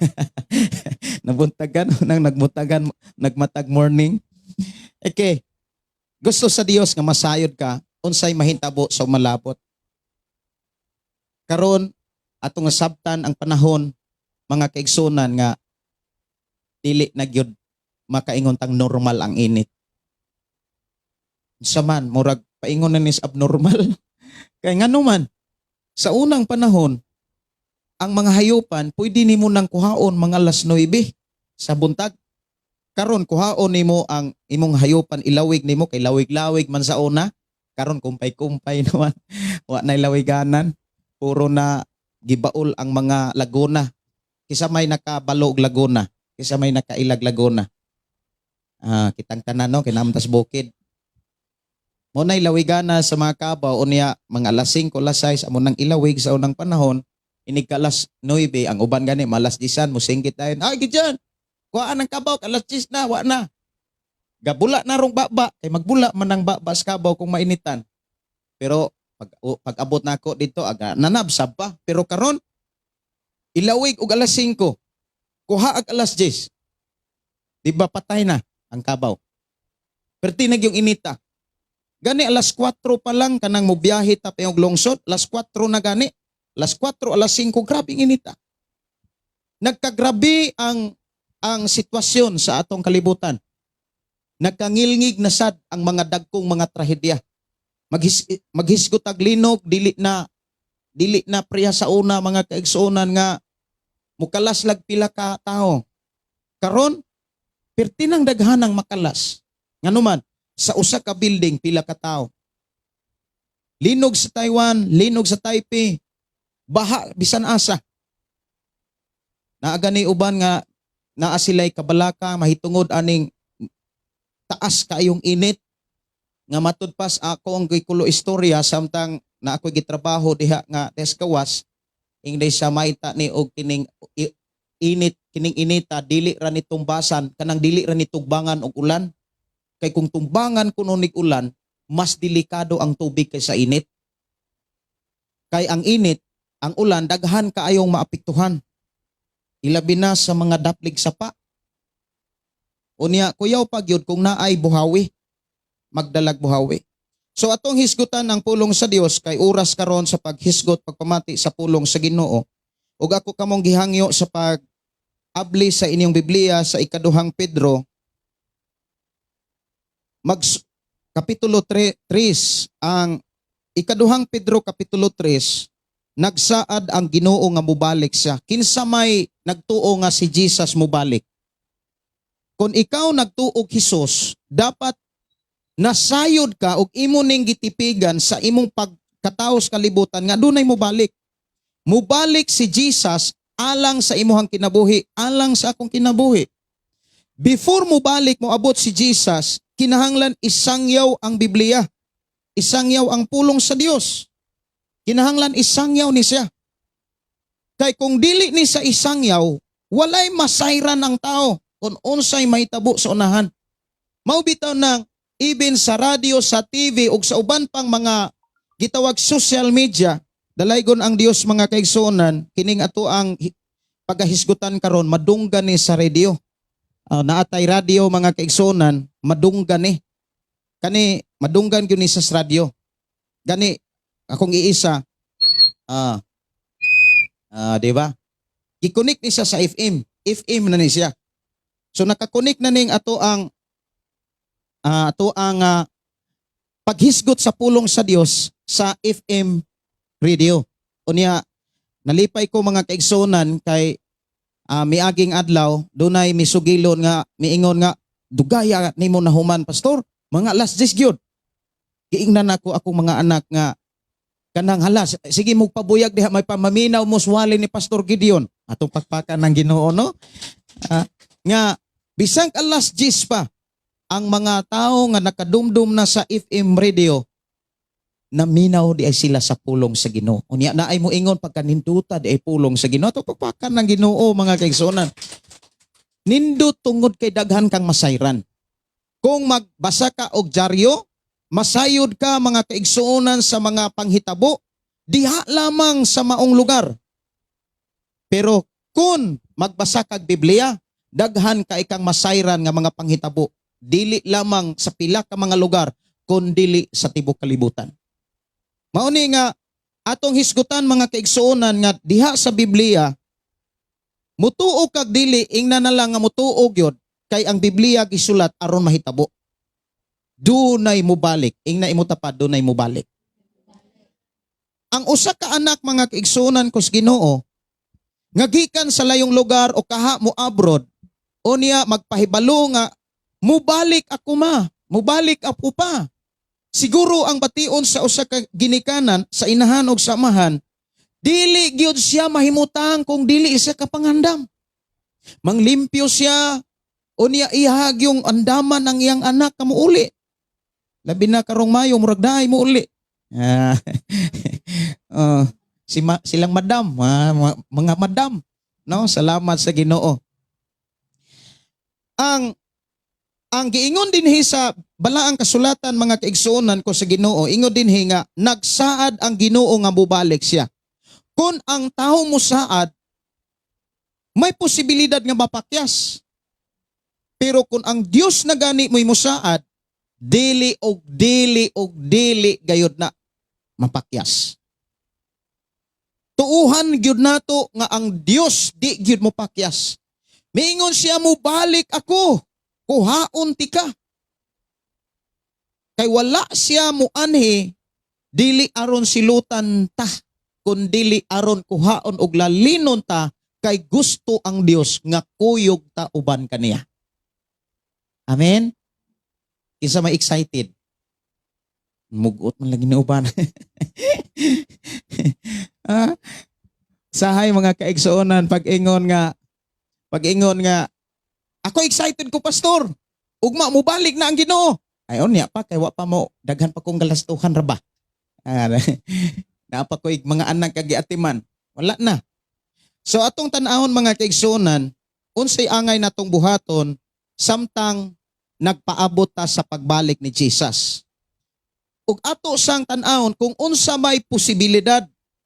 Nabuntagan nang nagmutagan, nagmatag morning. Okay. Gusto sa Dios nga masayod ka unsay mahitabo sa umalabot. Karon atong nasabtan ang panahon, mga kaigsunan, nga dili na gyud makaingon tang normal ang init. Unsa man, murag paingon na nis abnormal. Kay ngano man, sa unang panahon, ang mga hayupan pwede nimo nang kuhaon mga alas 9 sa buntag. Karon kuhaon nimo ang imong hayupan, ilawig nimo kay lawig-lawig man sa una. Karon kumpay-kumpay naman. Wa nay lawiganan. Puro na gibaol ang mga laguna. Kisa may nakabalo og laguna, kisa may nakailag laguna? Ah, kitang tanan, no, kay naa man tas bukid. Mao nay lawigana sa mga kabaw. Unya mga alas 5, alas 6 amo nang ilawig sa unang panahon. Inig ka alas 9, ang uban gani malas 10 mosinggit tayo. "Ay, gidyan. Kuhaan ang kabaw, alas 10 na, wa na." Gabula na rong baba, kay magbula man ang baba sa kabaw kung mainitan. Pero pag abot na ako dito, aga nanabsab pa. Pero karon ilawig og alas 5. Kuha ag alas 10. Di ba patay na ang kabaw? Perti na yung inita. Gani alas 4 pa lang, kanang mobiyahe ta payong lungsod, alas 4 na gani. Alas 4, alas 5, grabe ang inita. Nagkagrabe ang sitwasyon sa atong kalibutan. Nagkangilngig na sad ang mga dagkong mga trahedya. Maghisgot ag linog, dili na priya sa una, mga kaigsuonan, nga mukalas lag pila ka tao. Karon perti nang daghanang makalas. Nganuman, sa usa ka building pila ka tao. Linog sa Taiwan, linog sa Taipei, baha bisan asa. Naa gani uban nga naa sila'y kabalaka mahitungod aning taas kaayong init nga matud pas ako ang gikulo istorya samtang na ako gitrabaho diha nga des kawas ingday sa maita ni og kining init, kining inita dili ra ni tumbasan, kanang dili ra ni tugbangan og ulan, kay kung tumbangan kuno nig ulan, mas delikado ang tubig kaysa init, kay ang init, ang ulan, daghan kaayong maapektuhan, ilabi na sa mga daplig sapa. Unya kuyaw pa gyud kung naay buhawi, magdalag buhawi. So atong hisgutan ang pulong sa Dios kay oras karon sa paghisgot, pagpamati sa pulong sa Ginoo. Ug ako kamong gihangyo sa pag abli sa inyong Biblia sa Ikaduhang Pedro mag kapitulo 3. Ang Ikaduhang Pedro kapitulo 3, nagsaad ang Ginoo nga mubalik siya. Kinsa may nagtuo nga si Jesus mubalik? Kung ikaw nagtuo Jesus, dapat nasayod ka og imo ning gitipigan sa imong pagkataos kalibutan nga dunay mubalik. Mubalik si Jesus alang sa imuhang kinabuhi, alang sa akong kinabuhi. Before mubalik, moabot si Jesus, kinahanglan isangyaw ang Biblia. Isangyaw ang pulong sa Dios. Kinahanglan isangyaw ni siya. Kay kung dili ni sa isangyaw, walay masayran ang tao kung unsay mahitabo sa unahan. Mao bitaw nang even sa radio, sa TV ug sa uban pang mga gitawag social media, dalaygon ang Dios, mga kaigsuonan, kining ato ang pagahisgutan karon madunggan ni sa radio. Naatay radio, mga kaigsuonan, madunggan ni. Kani madunggan gyud ni sa radyo. Gani akong iisa, di ba? Gi-connect ni siya sa FM. FM na ni siya. So naka-connect na ning ato ang paghisgot sa pulong sa Dios sa FM radio. Unya nalipay ko, mga kaigsuonan, kay miaging adlaw dunay misugilon nga miingon nga, "Dugaya nimo nahuman, pastor, mga alas 10 gyud." Giingnan ako akong mga anak nga kanang, "Hala, sige mo pabuyag diha, may pamaminaw mo swali ni Pastor Gideon." Atong pakpakan ng Ginoo, no? Nga bisang alas 10 pa, ang mga tao nga nakadumdum na sa FM radio. Naminaw di ay sila sa pulong sa Ginoo. Unya na ay moingon pagkaninduta di ay pulong sa Ginoo. Ato pagpakan ng Ginoo, mga kaigsuonan. Nindot tungod kay daghan kang masayran. Kung magbasa ka og dyaryo, masayod ka, mga kaigsuonan, sa mga panghitabo diha lamang sa maong lugar. Pero kung magbasa kag Biblia, daghan ka ikang masayran nga mga panghitabo dili lamang sa pila ka mga lugar kun dili sa tibuok kalibutan. Mao ni nga atong hisgutan, mga kaigsuonan, nga diha sa Biblia, mutuo kag dili, ingna na lang nga mutuo gyud kay ang Biblia gisulat aron mahitabo. Dunay mubalik. Ingna imo tapad, "Dunay mubalik." Ang usa ka anak, mga kaigsuonan ko sa Ginoo, nga gikan sa layong lugar o kaha mo abroad, unya magpahibalo nga mubalik ako ma, mubalik ako pa. Siguro ang bation sa usa ka ginikanan sa inahan og sa amahan, dili gyud siya mahimutang kung dili siya kapangandam. Manglimpyo siya, unya ihag yung andaman ng iyang anak ka muuli. Labi na karong Mayo, murag naay muuli. Ah, oh, silang madam, mga madam. No, salamat sa Ginoo. Ang giingon dinhi sa balaang kasulatan, mga kaigsuonan ko sa Ginoo, ingon dinhi nga nagsaad ang Ginoo nga mubalik siya. Kung ang tao mo saad, may posibilidad nga mapakyas. Pero kung ang Dios na gani mo'y musaad, dili og dili og dili gayud na mapakyas. Tuuhan gyud nato nga ang Dios di gyud mo pakyas. Miingon siya, "Mo balik ako, kuhaon tika." Kay wala siya muanhi dili aron silutan ta, kun dili aron kuhaon og lalinon ta, kay gusto ang Dios nga kuyog ta uban kaniya. Amen. Kinsa may excited? Mugot man lagi ni uban. Ah, sahay, mga kaigsuonan, pag-ingon nga ako excited ko, pastor. Ugma mubalik na ang Ginoo. Ay, unya pa kay wa pa mo daghan pa kong galastuhan ra ba. Ah, naa pa ko'y mga anak kag giatiman. Wala na. So atong tan-awon, mga kaigsuonan, unsay angay natong buhaton samtang nagpaabot ta sa pagbalik ni Jesus. Ug ato sang tan-awon kung unsa may posibilidad.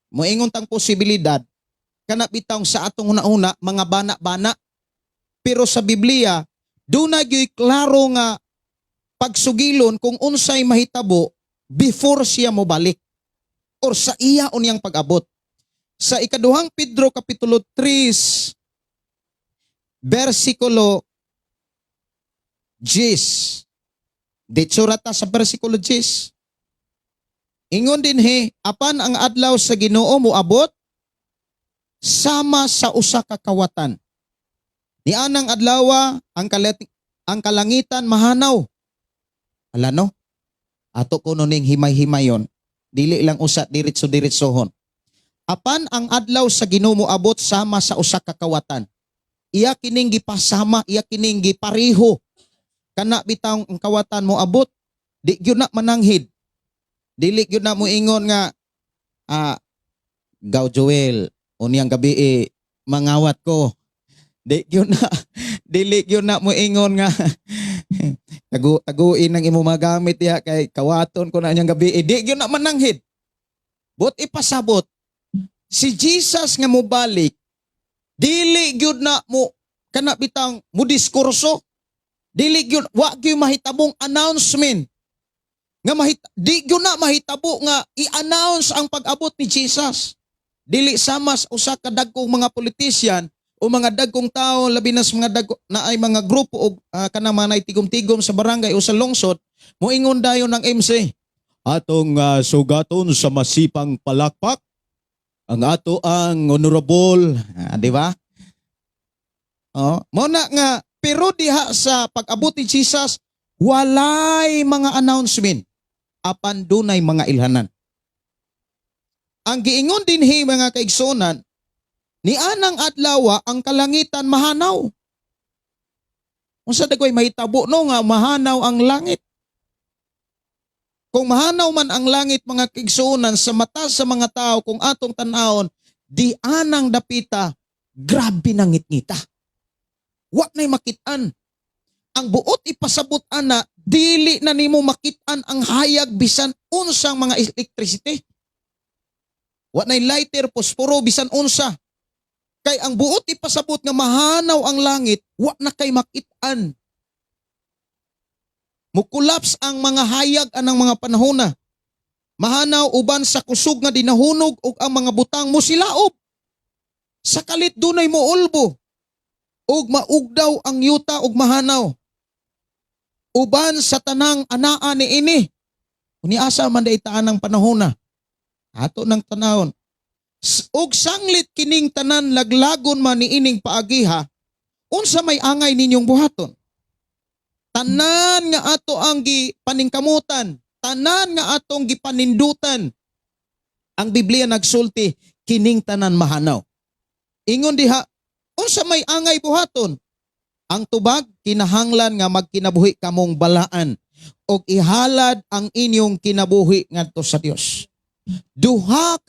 Moingon tang posibilidad kana bitawng sa atong una-una mga bana-bana. Pero sa Biblia, duna gyuy klaro nga pagsugilon kung unsay mahitabo before siya mobalik or sa iya unyang pag-abot. Sa ikaduhang Pedro kapitulo 3 versikulo 10. Ditso ra ta sa versikulo 10. Ingon dinhi, apan ang adlaw sa Ginoo moabot sama sa usa ka kawatan. Nianang adlawa ang kalangitan mahanaw. Ala no? Ato kuno ning himay-himayon. Dili lang usa diretso-diretsohon. Apan ang adlaw sa Ginoo moabot sama sa usa ka kawatan. Iya kining gipasama, iya kining gipariho. Kana bitawng ang kawatan mo abot, di gyud na mananghid. Dili gyud na mo ingon nga gaw Joel, unyang gabi eh, mangawat ko. Di gyud na dili gyud na mo ingon nga taguin ang imo magamit diha kay kawaton ko na niyang gabi eh. Di gyud na mananghid. But ipasabot si Jesus nga mobalik, dili gyud na mo kana bitang mo diskurso. Dili gyud, wa gyud mahitabong announcement nga di gyud na mahitabo nga i-announce ang pag-abot ni Jesus. Dili sama sa usa ka dagkong mga politician o mga dagkong tao, labi na sa mga dagko na ay mga grupo o kanang mga tigom-tigom sa barangay o sa lungsod, moingon dayon ng MC, "Atong sugaton sa masipang palakpak ang ato ang honorable," di ba? Oh, mo na nga pero diha sa pag-abot ni Jesus, walay mga announcement apan dunay mga ilhanan. Ang giingon dinhi, mga kaigsuonan, ni anang adlaw ang kalangitan mahanaw. Unsa dagoy mahitabo no nga mahanaw ang langit? Kung mahanaw man ang langit, mga kaigsuonan, sa mata sa mga tao, kung atong tan-awon, di anang dapita, grabe nang ngitngita. Wa na'y makitaan. Ang buot ipasabot ana, dili na nimo makitaan ang hayag bisan unsang mga electricity. Wa na'y lighter, posporo, bisan unsa. Kay ang buot ipasabot nga mahanaw ang langit, wa na kay makitaan. Mukulaps ang mga hayag anang mga panahona. Mahanaw uban sa kusog nga dinahunog ug ang mga butang mosilaob. Sa kalit dunay moulbo ug maugdaw ang yuta ug mahanaw. Uban sa tanang anaa niini. Uni asa man day taan ang panahona? Ato nang tanawon. Ug sanglit kining tanan laglagon man niining paagiha, unsa may angay ninyong buhaton? Tanan nga ato ang gipaningkamutan, tanan nga atong gipanindutan. Ang Biblia nagsulti, kining tanan mahanaw. Ingon diha, unsa may angay buhaton? Ang tubag, kinahanglan nga magkinabuhi kamong balaan og ihalad ang inyong kinabuhi ngadto sa Dios. Duha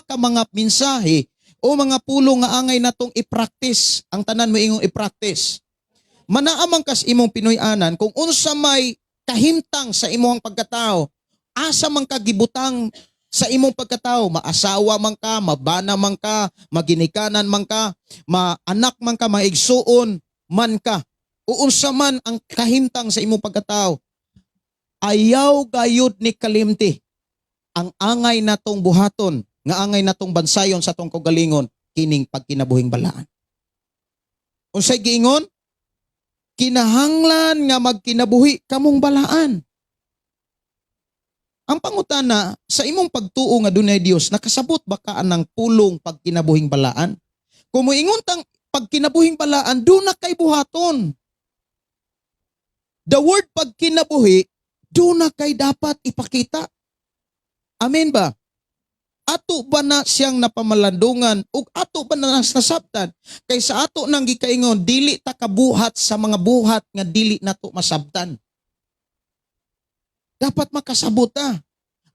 ka mga mensahe o mga pulong nga angay natong i-practice. Ang tanan mo ingong i-practice. Manaamang kas imong Pinoy-anan kung unsa may kahimtang sa imong pagkatao, asa man ka gibutang sa imong pagkatao, maasawa man ka, mabana man ka, maginikanan man ka, maanak man ka, maigsuon man ka, o unsa man ang kahimtang sa imong pagkatao, ayaw gayud ni kalimti ang angay natong buhaton, nga angay natong bansayon sa atong kaugalingon, kining pagkinabuhing balaan. Unsay giingon? Kinahanglan nga magkinabuhi kamong balaan. Ang pangutana, sa imong pagtuo nga dunay Dios, nakasabot ba ka anang pulong pagkinabuhing balaan? Kung moingon tang pagkinabuhing balaan, duna kay buhaton. The word pagkinabuhi, duna kay dapat ipakita. Amen ba? Ato ba na siyang napamalandungan ug ato ba na nasabtan? Kay sa ato nang gikaingon, dili ta kabuhat sa mga buhat nga dili nato masabtan. Dapat makasabot ta.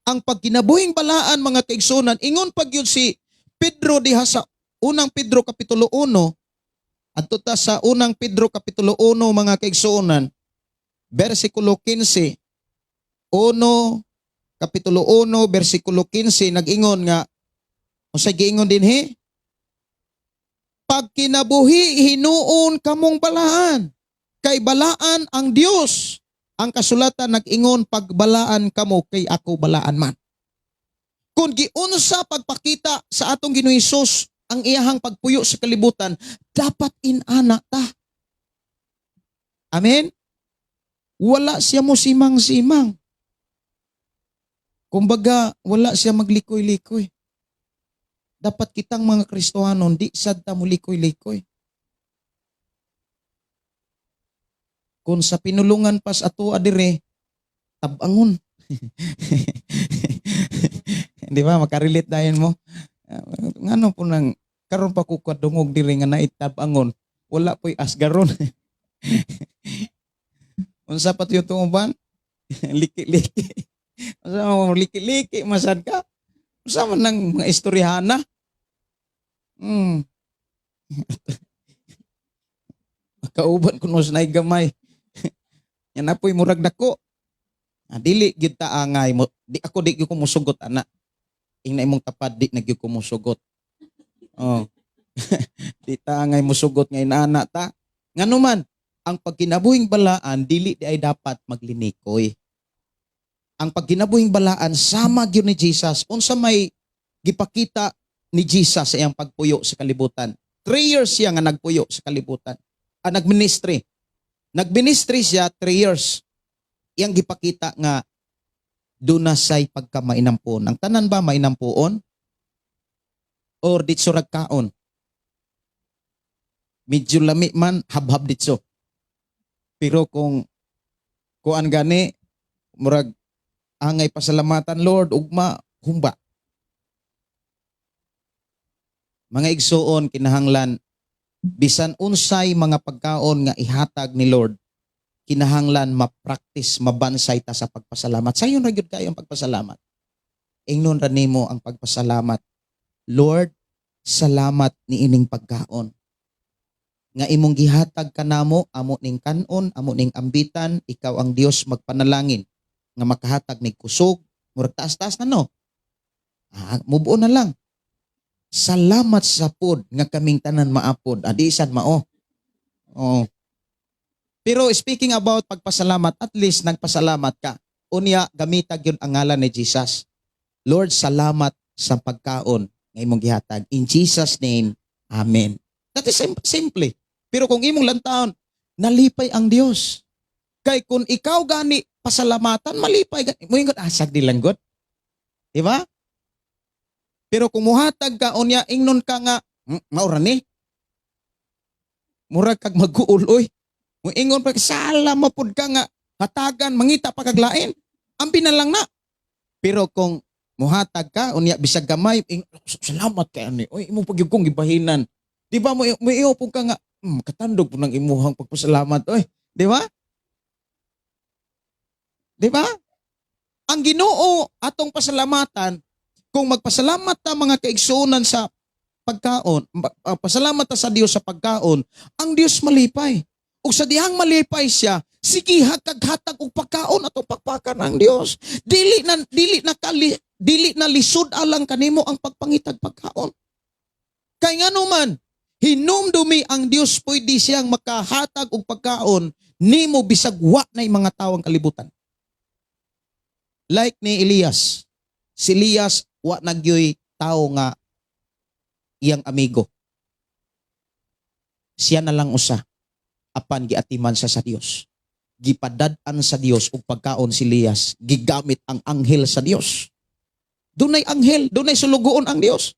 Ang pagkinabuhing balaan, mga kaigsunan, ingon pag yun si Pedro diha sa Unang Pedro kapitulo 1, adto ta sa Unang Pedro kapitulo 1, mga kaigsunan, bersikulo 15. 1 kapitulo 1 bersikulo 15, nag-ingon nga, unsay giingon dinhi? Pagkinabuhi hinuon kamong balaan kay balaan ang Dios. Ang kasulatan nag-ingon, pagbalaan kamo kay ako balaan man. Kung giunsa pagpakita sa atong Ginoo Hesus ang iyahang pagpuyo sa kalibutan, dapat inana ta. Amen. Wala siya mo simang-simang. Kumbaga, wala siya maglikoy-likoy. Dapat kitang mga Kristohanon, di sad ta mo likoy-likoy. Kung sa pinulungan pas ato adire, tabangon. Di ba? Makarelate dayon mo. Ngano po nang karon pa ko kadungog diri nga naitabangon, wala po'y asgaron. Unsa pa tuyo uban? Liki-liki. Unsa mo liki-liki masad ka? Unsa man nang mga istoryahana? Kauban kuno sa naay gamay. Yan na po'y murag dako. Ah, dili gyud ta angay mo. Di ako, di gyud ko musugot ana. Ingna imong tapad, di na gyud ko musugot. Oh. Di ta angay musugot nga inaana ta. Ngano man, ang pagkinabuhing balaan dili di ay dapat maglinikoy. Ang pagkinabuhing balaan sama gyud ni Jesus. Unsa may gipakita ni Jesus sa iyang pagpuyo sa kalibutan? 3 years siya nga nagpuyo sa kalibutan. Ah, nagministry. Nagministry siya 3 years. Iyang gipakita nga duna say pagkamainampuon. Ang tanan ba mainampuon? Or ditso rag kaon? Medyo lami man, habhab ditso. Pero kung kuan gani, murag angay pasalamatan Lord, ugma, humba. Mga igsuon, kinahanglan bisan unsay mga pagkaon nga ihatag ni Lord, Kinahanglan ma-practice, mabansay ta sa pagpasalamat. Sayon ra gyud kayo ang pagpasalamat. Ingnon ra nimo ang pagpasalamat. Lord, salamat niining pagkaon nga imong gihatag kanamo, amo ning kanon, amo ning ambitan. Ikaw ang Dios, magpanalangin nga makahatag nig kusog. Murag taas-taas na, no? Ah, mubuo na lang. Salamat sa food nga kaming tanan maapod. Adi sad mao. Oh. Pero speaking about pagpasalamat, at least nagpasalamat ka. Unya gamita gyud ang ngalan ni Jesus. Lord, salamat sa pagkaon nga imong gihatag. In Jesus' name, amen. That is simple. Pero kung imong lantaon, nalipay ang Dios. Kay kung ikaw gani pasalamatan, malipay gani. Moingon, asag di lang god. Di ba? Pero kung muhatag ka, unya ingnon ka nga, maura ni. Murag kag mag-uul, oy. Muingon pa, sala mapud ka nga, hatagan, mangita pa kag lain. Ambi na lang na. Pero kung muhatag ka, unya bisag gamay, salamat kay ani. Oy, imo pag kong gibahinan. Di ba mo mo ka nga, katandog po ng imuhang pagpasalamat, oy. Di ba? Di ba? Ang Ginoo atong pasalamatan. Kung magpasalamat ta, mga kaigsuonan, sa pagkaon, pasalamat ta sa Dios sa pagkaon, ang Dios malipay. Ug sa dihang malipay siya, sige hatag og pagkaon, atong pakpakan ang Dios. Dili na lisod alang kanimo ang pagpangitag pagkaon. Kay ngano man, hinumdumi ang Dios pwede siyang makahatag og pagkaon nimo bisag wa nay mga tawo ang kalibutan. Like ni Elias. Si Elias wa nagyoy tao nga iyang amigo. Siya na lang usa apan giatiman siya sa Dios. Gipadad-an sa Dios og pagkaon si Elias, gigamit ang anghel sa Dios. Dunay anghel, dunay sulugoon ang Dios.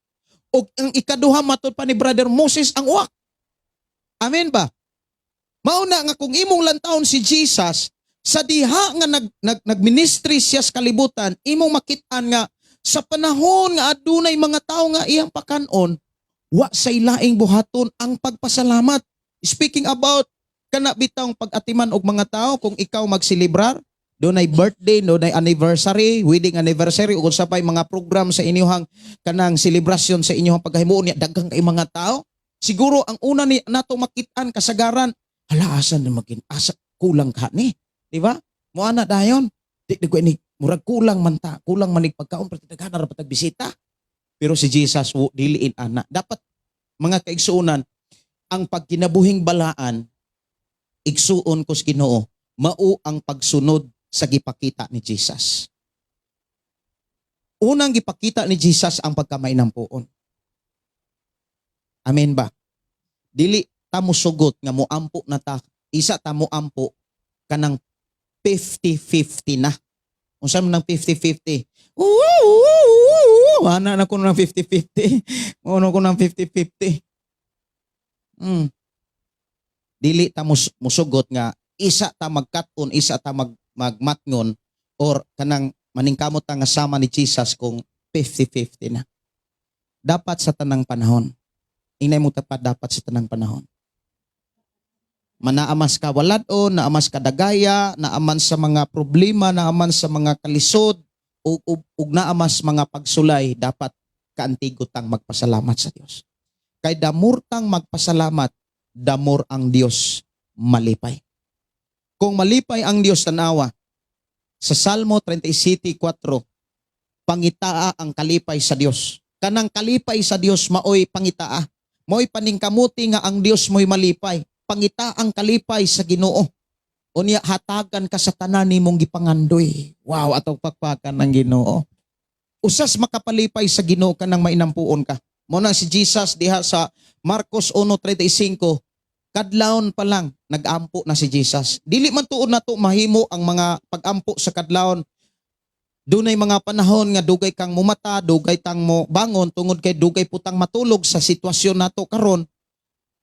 Og ang ikaduha, matod pa ni Brother Moses ang uwak. Amen ba? Mao na nga kung imong lantawon si Jesus sa diha nga nag, nag nagministry siya sa kalibutan, imong makit-an nga sa panahon nga adunay mga tao nga iyang pakanon, wa say laing buhaton ang pagpasalamat. Speaking about kana bitawng pag-atiman og mga tao, kung ikaw magselebrar, dunay birthday, dunay anniversary, wedding anniversary ug usa pay mga program sa inyong kanang selebrasyon sa inyong pagkahimuon niya, daghan kay mga tao. Siguro ang una ni nato makit-an kasagaran, hala, asa na magin asa, kulang ka ni, di ba? Mo ana dayon, di di ko ini murag kulang man ta, kulang man ig pagkaon pero daghan ra patag bisita. Pero si Jesus diliin ana. Dapat, mga kaigsuonan, ang pagkinabuhing balaan, igsuon ko sa Ginoo, mao ang pagsunod sa gipakita ni Jesus. Unang gipakita ni Jesus ang pagkamainampuon. Amen ba? Dili ta mo sugot nga moampo na ta, isa ta mo ampo kanang 50-50 na. Unsa man nang 50-50? Oo, ana na ko ng 50-50. Ano ko ng 50-50. Dili ta musugot nga isa ta magkat-on, isa ta magmatngon or kanang maningkamot ta nga sama ni Jesus kung 50-50 na. Dapat sa tanang panahon. Inay mo tapat, dapat sa tanang panahon. Manaamas ka walad-on, naamas ka dagaya, naaman sa mga problema, naaman sa mga kalisod, ug naamas mga pagsulay, dapat kaantigo tang magpasalamat sa Dios. Kay the more tang magpasalamat, the more ang Dios malipay. Kung malipay ang Dios, tanawa, sa Salmo 37:4, pangitaa ang kalipay sa Dios. Kanang kalipay sa Dios maoy pangitaa. Maoy paningkamuti nga ang Dios mo'y malipay. Pangita ang kalipay sa Ginoo. Unya hatagan ka sa tanan nimong gipangandoy. Wow, atong pakpakan ng Ginoo. Usas makapalipay sa Ginoo kanang mainampuon ka. Mao na si Jesus diha sa Marcos 1:35, kadlawon pa lang nagampo na si Jesus. Dili man tuod nato mahimo ang mga pagampo sa kadlawon. Dunay mga panahon nga dugay kang mumata, dugay tang mo bangon tungod kay dugay putang matulog sa sitwasyon nato karon.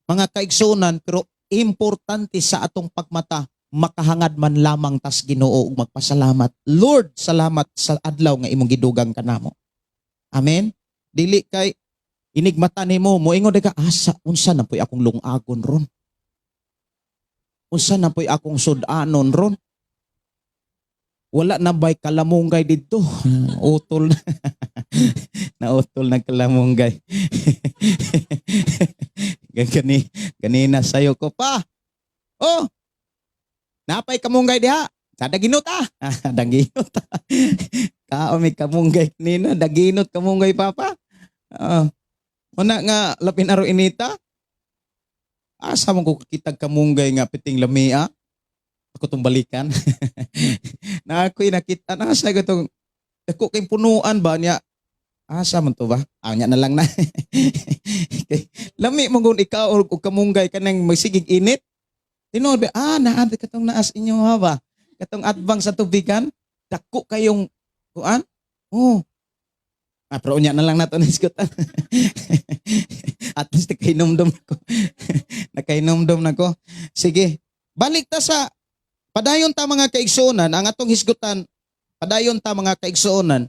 Mga kaigsuonan, pero importante sa atong pagmata, makahangad man lamang tas Ginoo ug magpasalamat. Lord, salamat sa adlaw nga imong gidugang kanamo. Amen. Dili kay inigmata nimo, moingon ka, asa unsa na po'y akong lungagon ron. Unsa na po'y akong sudanon ron? Wala na ba'y kalamunggay dito? Utol na. Nautol na kalamunggay. Ganina sayo ko pa. Oh! Napay kamunggay diha. Sa daginot ah. Daginot ah. Kao may kamunggay kanina. Daginot kamunggay, papa. Ah. Una nga lapin aro inita. Asa mo ko kitag kamunggay nga piting lamia? Ako tong balikan. Na ako'y nakita na sa tong dako kay punuan ba niya. Asa man to ba? Ah, nya na lang na. Kay lami mo kung ikaw og kamunggay kanang magsigig init. Tinuod ba? Ah, naa katong naas inyo ha ba? Katong atbang sa tubigan, dako kayong kuan? Oh. Ah, pero unya na lang nato na isgutan. At least nakainomdom ako. Nakainomdom na ko. Sige. Balik ta sa padayon ta, mga kaigsuonan, ang atong hisgutan, padayon ta, mga kaigsuonan,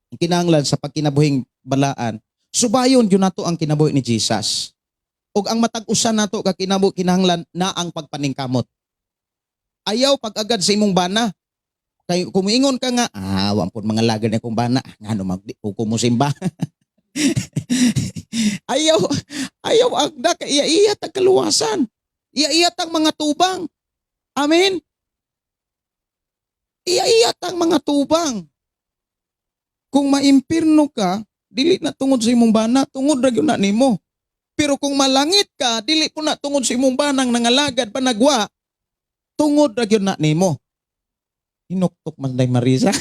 ang kinahanglan sa pagkinabuhing balaan, subayon gyud nato ang kinabuhi ni Jesus. Ug ang matag usa nato ka kinabuhi kinahanglan na ang pagpaningkamot. Ayaw pag-agad sa imong bana. Kay kung moingon ka nga, "Ah, wa pud mga lagad na akong bana, ngano magdi ko mo simba?" Ayaw ayaw agda kay iya-iya tag kaluwasan. Iya-iya tang mga tubang. Amen. Iya-iya tang mga tubang. Kung maimpirno ka, dili na tungod sa imong bana, tungod ra gyud na nimo. Pero kung malangit ka, dili po na tungod sa imong banang nangalagad panagwa, tungod ra gyud na nimo. Hinuktok man day Marisa.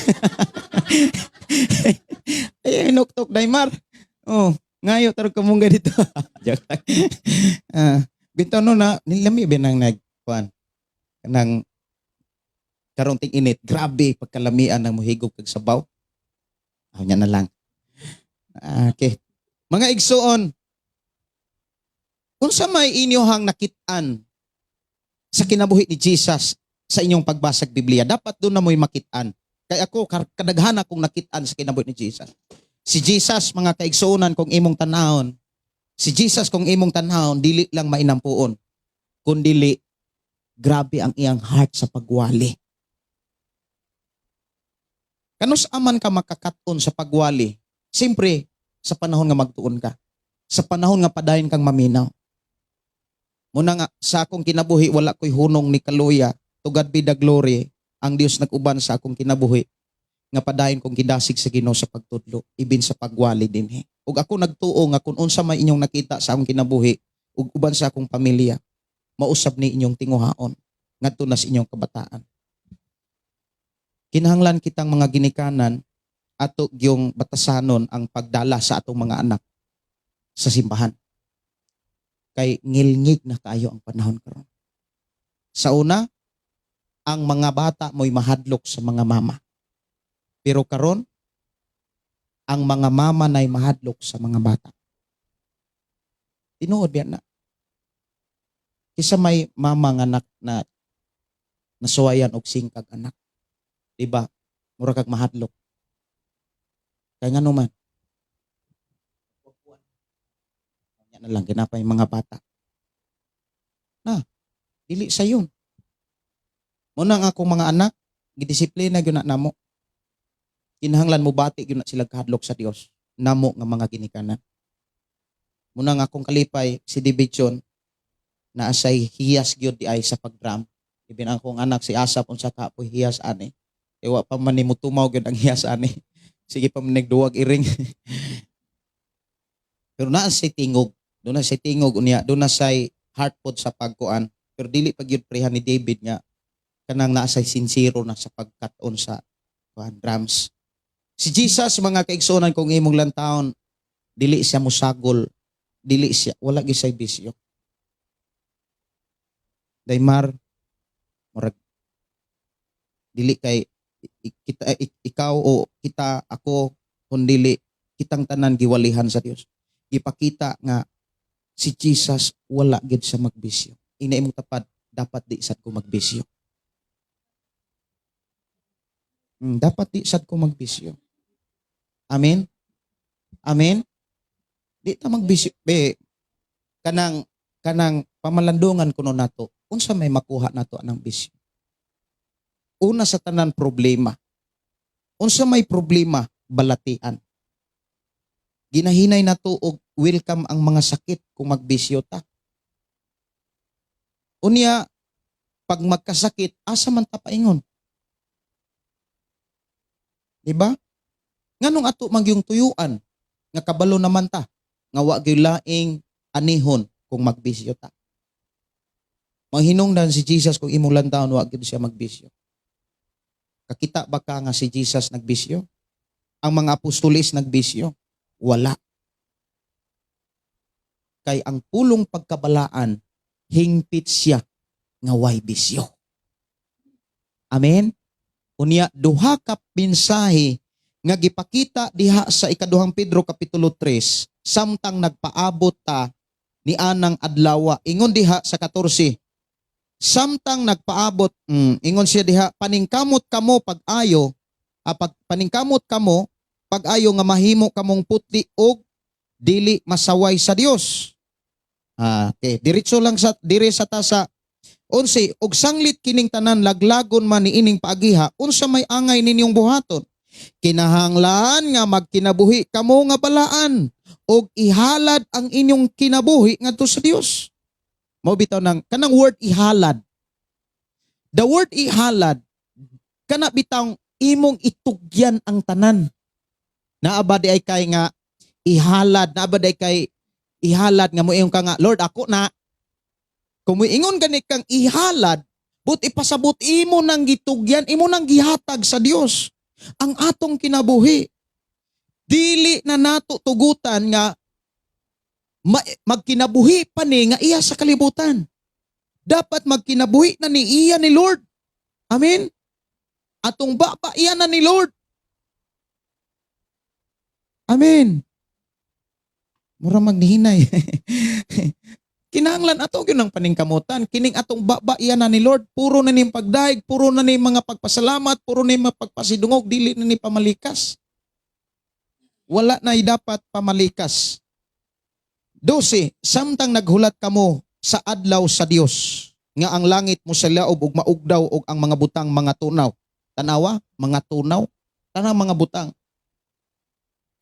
Ay, hinuktok day Mar. Oh, ngayo tarog kamunga dito. Joke lang. Ah, bitaw no na nilami ba nang nagkuan kanang karong ting init, grabe pagkalamian ng muhigop kag sabaw. Aw, nya na lang. Ah, okay. Mga igsuon, unsa may inyohang nakit-an sa kinabuhi ni Jesus sa inyong pagbasag Biblia? Dapat doon na mo'y makit-an. Kaya ako, kadaghan akong nakit-an sa kinabuhi ni Jesus. Si Jesus, mga kaigsuonan, kung imong tanahon, si Jesus kung imong tanahon, dili lang mainampuon, kundili, grabe ang iyang heart sa pagwali. Kanus aman ka makakaton sa pagwali? Siyempre, sa panahon nga magtuon ka. Sa panahon nga padayon kang maminaw. Muna nga, sa akong kinabuhi, wala ko'y hunong ni kaluya. To God be the glory, ang Dios nag-uban sa akong kinabuhi nga padayon kong gidasig sa Ginoo sa pagtudlo, ibin sa pagwali dinhi. Ug ako nagtuo nga kung unsa may inyong nakita sa akong kinabuhi ug uban sa akong pamilya, mausab ni inyong tinguhaon ngadto na sa inyong kabataan. Kinahanglan kitang mga ginikanan, ato gyung batasanon ang pagdala sa atong mga anak sa simbahan. Kay ngilngig na kaayo ang panahon karon. Sa una, ang mga bata mo'y mahadlok sa mga mama. Pero karon, ang mga mama na'y mahadlok sa mga bata. Tinuod biya na. Kisa may mama nga na nasuwayan og singkag anak. Di ba? Mura kag mahadlok. Kay ngano man? Yan na lang kinapay mga bata. Na, dili sayon. Muna ang akong mga anak, gidisiplina gyud na namo. Kinahanglan mo bati gyud na sila kahadlok sa Dios namo nga mga ginikanan. Muna ang akong kalipay si Davidson na asay hiyas gyud di ay sa pagdrum. Ibin ang akong anak si Asap, unsa ka po hiyas ani. Kay wa pa man ni mutumaw gyud ang hiyas ani. Sige pa man nagduwag iring. Pero naa say tingog, doon na say tingog unya, doon na say heart pod sa pagkuan. Pero dili pa gyud prehan ni David nga kanang naa say sincero na sa pagkat-on sa kuan drums. Si Jesus, mga kaigsuonan, kung imong lantawon, dili siya musagol, dili siya, wala gyud say bisyo. Daymar, murag dili kay kita ikaw o kita ako kung dili kitang tanan giwalihan sa Dios. Gipakita nga si Jesus wala gid siya magbisyo. Ina imong tapad, dapat di sad ko magbisyo. Dapat di sad ko magbisyo. Amen. Amen. Di ta magbisyo. Be, kanang kanang pamalandungan kuno nato. Unsa may makuha nato anang bisyo? Una sa tanan, problema. Unsa may problema? Balatian. Ginahinay nato og welcome ang mga sakit kung magbisyo ta. Unya, pag magkasakit, asa man ta paingon? Di ba? Nganong ato magyung tuyuan nga kabalo naman ta nga wa gyud laing anihon kung magbisyo ta? Manghinungdan si Jesus, kung imong lantawon, wa gyud siya magbisyo. Kakita ba ka nga si Jesus nagbisyo? Ang mga apostoles nagbisyo? Wala. Kay ang pulong pagkabalaan, hingpit siya nga way bisyo. Amen? Unya, duha ka mensahe nga gipakita diha sa Ikaduhang Pedro kapitulo 3 samtang nagpaabot ta ni anang adlawa. Ingon diha sa 14, samtang nagpaabot, ingon siya diha, paningkamot kamo pag-ayo, pag paningkamot kamo pag-ayo nga mahimo kamong putli og dili masaway sa Dios. Okay, diretso lang sa dire sa ta sa 11. Og sanglit kining tanan laglagon man niining paagiha, unsa may angay ninyong buhaton? Kinahanglan nga magkinabuhi kamo nga balaan og ihalad ang inyong kinabuhi ngadto sa Dios. Mao bitaw nang kanang word "ihalad". The word "ihalad" kana bitang imong itugyan ang tanan. Naa ba diay kay nga ihalad, naa ba diay kay ihalad nga moingon ka nga, "Lord, ako na"? Kung moingon gani kang ihalad, but ipasabot imo nang gitugyan, imo nang gihatag sa Dios ang atong kinabuhi. Dili na nato tugutan nga magkinabuhi pa ni nga iya sa kalibutan. Dapat magkinabuhi na ni iya ni Lord. Amen? Atong baba, iya na ni Lord. Amen. Mura magnihinay. Kinahanglan ato gyud ng paningkamutan kining atong baba, iya na ni Lord. Puro na ni pagdaig, puro na ni mga pagpasalamat, puro na ni mga pagpasidungog, dili na ni pamalikas. Wala na dapat pamalikas. 12, samtang naghulat kamo sa adlaw sa Dios nga ang langit mosalaob ug maugdaw ug ang mga butang mga tunaw. Tanawa, mga tunaw, tanang mga butang.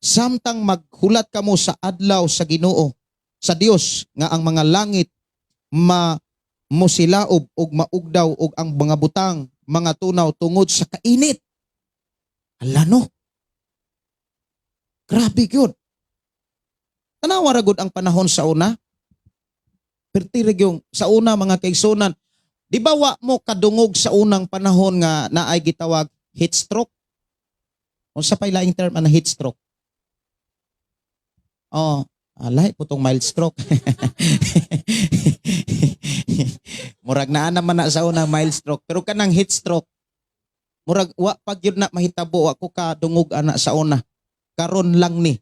Samtang maghulat kamo sa adlaw sa Ginoo, sa Dios, nga ang mga langit ma mosilaob ug maugdaw ug ang mga butang mga tunaw tungod sa kainit. Ala no. Grabe gyud. Tanawa ra gud ang panahon sa una. Perti ra yung sa una, mga kaigsunan. Di ba wa mo kadungog sa unang panahon nga naay gitawag heat stroke? Unsa pay laing term ana, heat stroke? Oh, lahi po tong mild stroke. Murag naa naman na sa unang mild stroke, pero kanang heat stroke, murag wa pa gyud na mahitabo, wa ko kadungog ana sa una. Karon lang ni.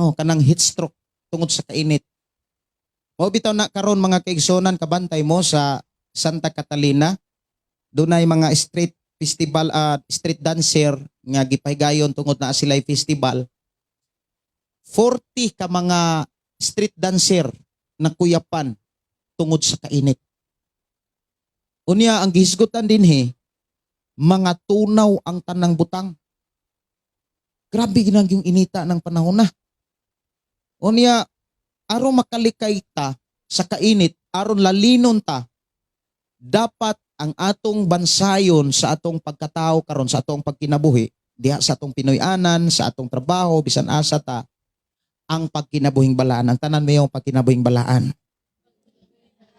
Oh, kanang heat stroke tungod sa kainit. Mao bitaw na karon, mga kaigsunan, kabantay mo sa Santa Catalina, dunay mga street festival, street dancer nga gipahigayon tungod na sila festival. 40 ka mga street dancer na kuyapan tungod sa kainit. Unya, ang gihisgutan dinhi, mga tunaw ang tanang butang. Grabe ginang yung inita ng panahon na. Unya, aron makalikay ta sa kainit, aron lalinon ta, dapat ang atong bansayon sa atong pagkatao karon, sa atong pagkinabuhi, diha sa atong Pinoy-anan, sa atong trabaho, bisan asa ta, ang pagkinabuhing balaan. Ang tanan mayong pagkinabuhing balaan.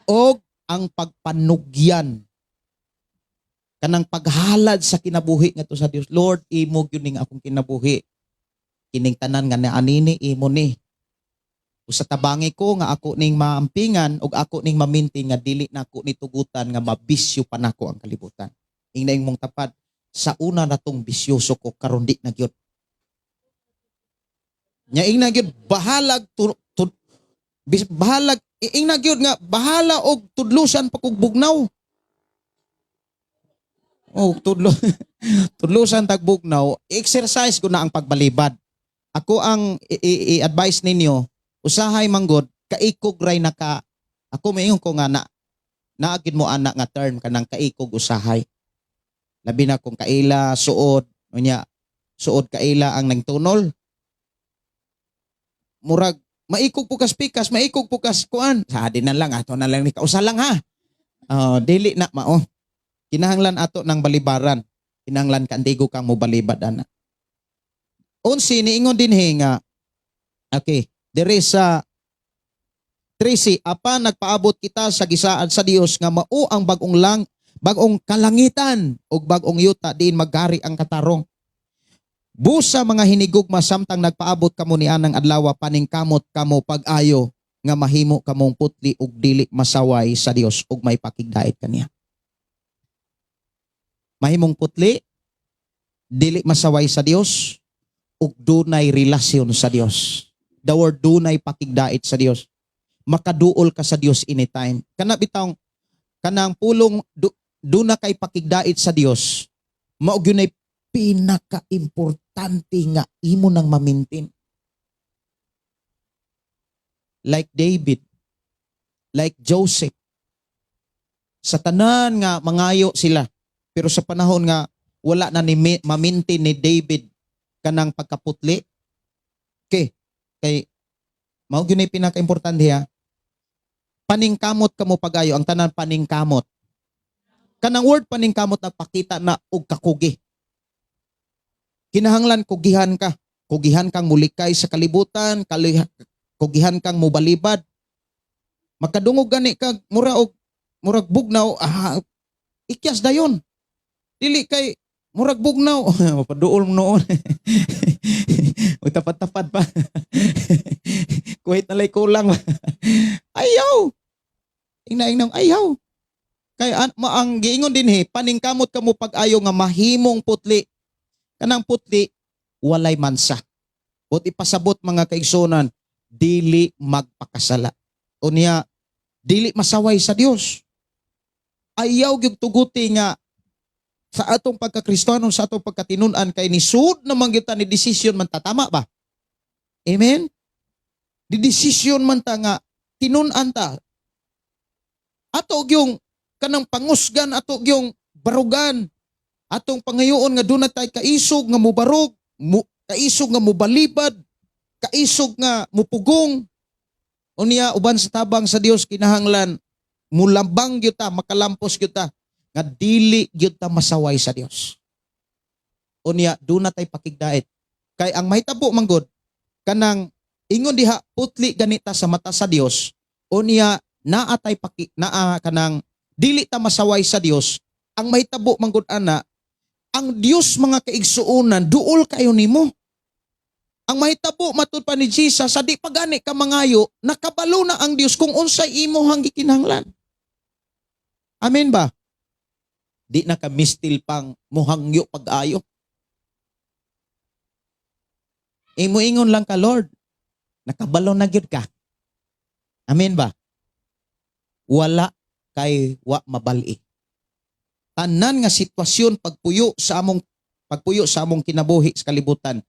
Og ang pagpanugyan, kanang paghalad sa kinabuhi ngadto sa Dios. Lord, imo gyud ning akong kinabuhi. Kining tanan nga naanini, imo ni. Usa tabangi ko nga ako ning maampingan ug ako ning maminti nga dili na ako ni tugutan nga mabisyo pa nako ang kalibutan. Ingna imong tapad, "Sa una na tong bisyoso ko, karon di na gyud." Nya ingna gyud bahalag tu, tu, bis, bahalag ingna gyud nga bahala og tudlusan pa kog bugnaw. Oh, tudlusan tag bugnaw, exercise ko na ang pagbalibad. Ako ang i-advise ninyo, usahay manggod, kaikog ray naka Ako moingon ko nga na naagid mo ana nga term kanang kaikog usahay. Labi na kung kaila suod unya suod kaila ang nagtunol. Murag maikog po kas pikas, maikog po kas kuan. Sa di na lang ato na lang ni kausa lang ha. Oh, dili na mao. Kinahanglan ato ng balibaran. Kinahanglan kandigo kang mobalibad ana. 11 niingon dinhi nga, okay, diri sa 13, apan nagpaabot kita sa gisaad sa Dios nga mao ang bagong kalangitan ug bagong yuta diin maghari ang katarong. Busa, mga hinigugma, samtang nagpaabot kamo nianang adlaw, paningkamot kamo pag-ayo nga mahimo kamong putli ug dili masaway sa Dios ug may pakigdait kaniya. Mahimong putli, dili masaway sa Dios ug dunay relasyon sa Dios. The word dunay pakigdait sa Dios. Makaduol ka sa Dios anytime. Kana bitawng kanang pulong duna kay pakigdait sa Dios, mao gyud nay pinaka-importante nga imo nang ma-maintain. Like David, like Joseph. Sa tanan nga mangayo sila, pero sa panahon nga wala na ni ma-maintain ni David kanang pagkaputli. Okay, kay mao gyud nay pinaka-importante ha. Paningkamot kamo pagayo, ang tanan, paningkamot. Kanang word paningkamot nagpakita na og kakugi. Kinahanglan kugihan ka. Kugihan kang mulikay sa kalibutan, kugihan kang mubalibad. Makadungog gani ka mura og murag bugnaw, ah, ikyas dayon. Dili kay murag bugnaw, mapaduol mo noon. Uy, tapad-tapad pa. Kuwait na lay kulang. Ayaw. Ingna ingnang ayaw. Kay ang giingon dinhi, paningkamot kamo pag-ayo nga mahimong putli. Kanang putli walay mansa. But ipasabot, mga kaigsunan, dili magpakasala. Unya dili masaway sa Dios. Ayaw gyud tuguti nga sa atong pagkakristiyano, sa atong pagkatinun-an, kay nisud naman gyud ta ni desisyon man ta, tama ba? Amen? Di desisyon man ta nga tinun-an ta. Ato gyung kanang pangusgan, ato gyung barugan, atong pangayoon nga doon na tay kaisog nga mubarog, kaisog nga mubalibad, kaisog nga mupugong. Unya uban sa tabang sa Dios kinahanglan mulambang gyud ta, makalampos gyud ta nga dili gyud ta masaway sa Dios. Unya doon na tay pakigdait. Kay ang mahitabo manggod kanang ingon diha putli ganita sa mata sa Dios. Unya naa tay paki naa kanang dili ta masaway sa Dios. Ang mahitabo manggod ana, ang Dios, mga kaigsuonan, duol kayo nimo. Ang mahitabo matud pa ni Jesus, sa di pa gani ka mangayo, nakabalo na ang Dios kung unsay imohang gikinahanglan. Amen ba? Di na ka mistil pang muhangyo pag-ayo. Imo ingon lang ka, "Lord, nakabalo na gyud ka." Amen ba? Wala kay wa mabali. Tanan nga sitwasyon pagpuyo sa among kinabuhi sa kalibutan,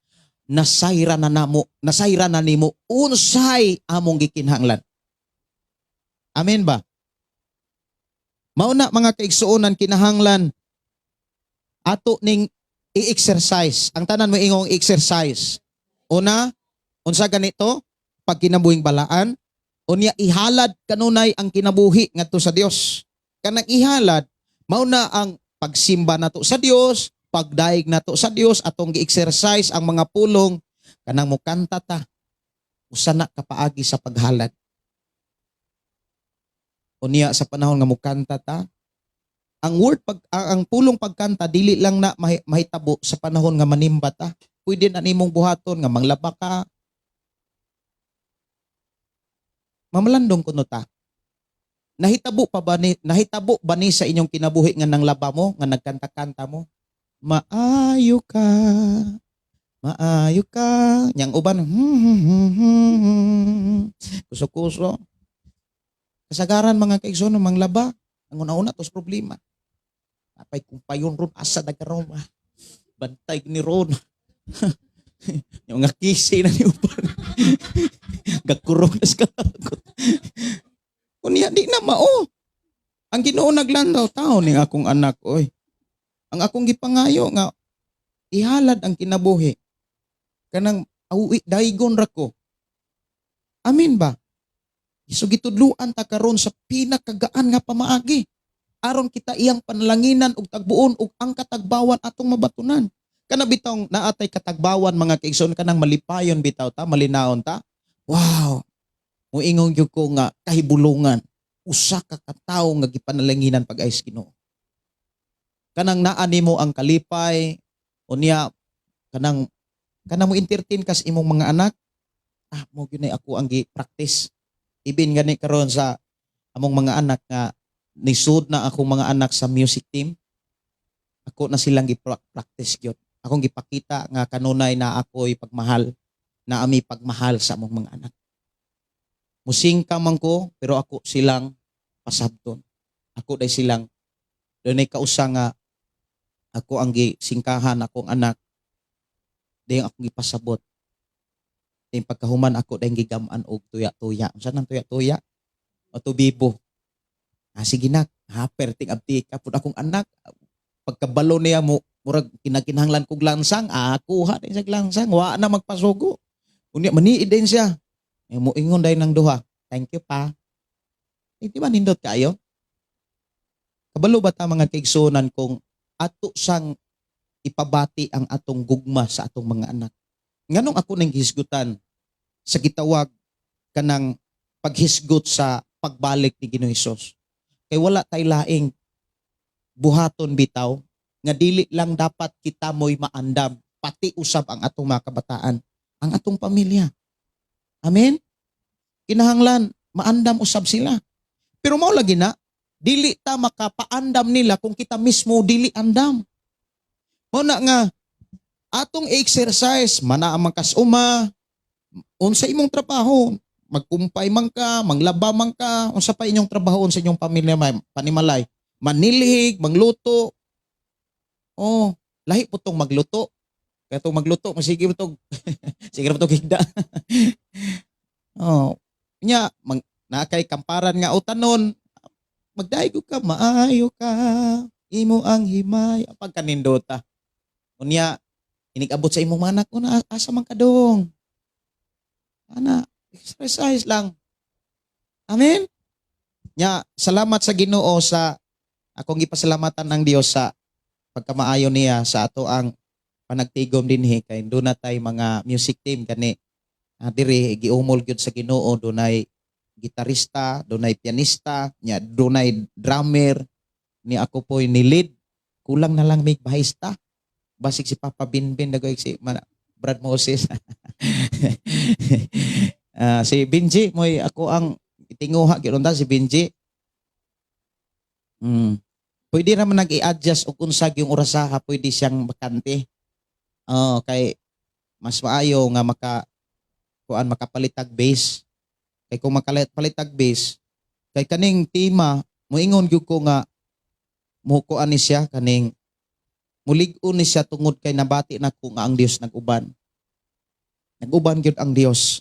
nasayra na namo, nasayra na nimo unsay among gikinahanglan. Amen ba? Mao na, mga kaigsuonan, kinahanglan ato ning i-exercise. Ang tanan mo ingong exercise. Una, unsa ganito? Pagkinabuhing balaan, unya ihalad kanunay ang kinabuhi ngadto sa Dios. Kanang ihalad, mao na ang pagsimba nato sa Dios, pagdaig nato sa Dios, atong gi-exercise ang mga pulong kanang mukanta ta. Usa na kapaagi sa paghalad. Unya sa panahon nga mukanta ta, ang word pag ang pulong pagkanta dili lang na mahitabo sa panahon nga manimba ta. Pwede na nimong buhaton nga manglaba ka. Mamalandong kuno ta. Nahitabo ba ni sa inyong kinabuhi nga nanglaba mo, nga nagkanta-kanta mo? Maayo ka. Maayo ka. Nyang uban, Kuso-kuso. Kasagaran, mga kaigsoon, manglaba. Ang una-una tos problema. Apay kung payon ron asa nagkaroon ba? Bantay ni ron. Yung nga kisi na ni uban. Gakurong na sa kalakot. Unya di na mao. Ang Ginoo naglandaw tao ning akong anak oy. Ang akong gipangayo nga ihalad ang kinabuhi. Kanang awi daygon ra ko. Amin ba? So gitudluan ta karon sa pinakagaan nga pamaagi aron kita iyang panalanginan ug tagbuon ug ang katagbawan atong mabatunan. Kana bitong naatay katagbawan, mga kaigsoon, kanang malipayon bitaw ta, malinaon ta. Wow. Muingon gyud ko nga kahibulungan usa ka katawo nga gipanalanginan pag-ay sa Ginoo. Kanang naa nimo ang kalipay unya kanang kanang mo entertain kas imong mga anak. Ah, mo gyud ako ang gi-practice. Ibin gani karon sa among mga anak nga nisud na akong mga anak sa music team. Ako na silang gi-practice gyud. Akong gipakita nga kanunay na ako'y pagmahal, na ami pagmahal sa among mga anak. Musingka man ko, pero ako silang pasabton. Ako day silang dunay kausa nga ako ang gisingkahan akong anak, dayon akong gipasabot. Dayon pagkahuman, ako dayon gigam-an og tuya-tuya. Unsa nang tuya-tuya? O tubibo. Ah, sige na, ha, perting abti ka pud akong anak. Pagkabalo niya mo, murag kinakinahanglan kog lansang, ah, kuha din sa lansang, wa na magpasugo. Unya maniid din siya. Eh, moingon dayon ng duha. "Thank you, pa." Eh, di ba nindot kayo? Kabalo ba ta, mga kaigsunan, kung ato sang ipabati ang atong gugma sa atong mga anak? Nganong ako nang gihisgutan sa gitawag kanang paghisgot sa pagbalik ni Ginoong Hesus? Kay wala tay laing buhaton bitaw nga dili lang dapat kita mo'y maandam, pati usab ang atong mga kabataan, ang atong pamilya. Amen? Kinahanglan maandam usab sila. Pero mao lagi na, dili ta makapaandam nila kung kita mismo dili andam. Mao na nga atong exercise mana ang kasuma unsa imong trabaho, magkumpay man ka, manglaba man ka, unsa pa inyong trabaho sa inyong pamilya, may panimalay, manilhig, mangluto. Oh, lahi po tong magluto. Kaya tong magluto, masige mo tong sige mo tong higda. Oh, nya mang naa kay kamparan nga utanon, magdaygo ka, maayo ka, imo ang himay, pagkanindota. Unya inig-abot sa imong mga anak, una asa man ka dong? Ana, exercise lang. Amen? Nya, salamat sa Ginoo sa akong gipasalamatan ang Dios sa pagkamaayo niya sa ato ang panagtigom dinhi kay duna tay mga music team kani. Ah, diri giumol gyud sa Ginoo, dunay gitarista, dunay pianista, nya dunay drummer, ni ako po'y ni lead. Kulang na lang may bahista. Basig si Papa Binbin dagoy si Brad Moses. Ah, si Benji mo'y ako ang itinguha gyud unta si Benji. Pwede naman nag-i-adjust og unsa yung orasaha pwede siyang bakante. Oh, kay mas maayo nga maka kuan, makapalitag bass. Kay kung makapalitag bass, kay kaning tema moingon gyud ko nga mo kuan ni siya, kaning mulig-on ni siya tungod kay nabati na ko nga ang Dios nag-uban. Nag-uban gyud ang Dios.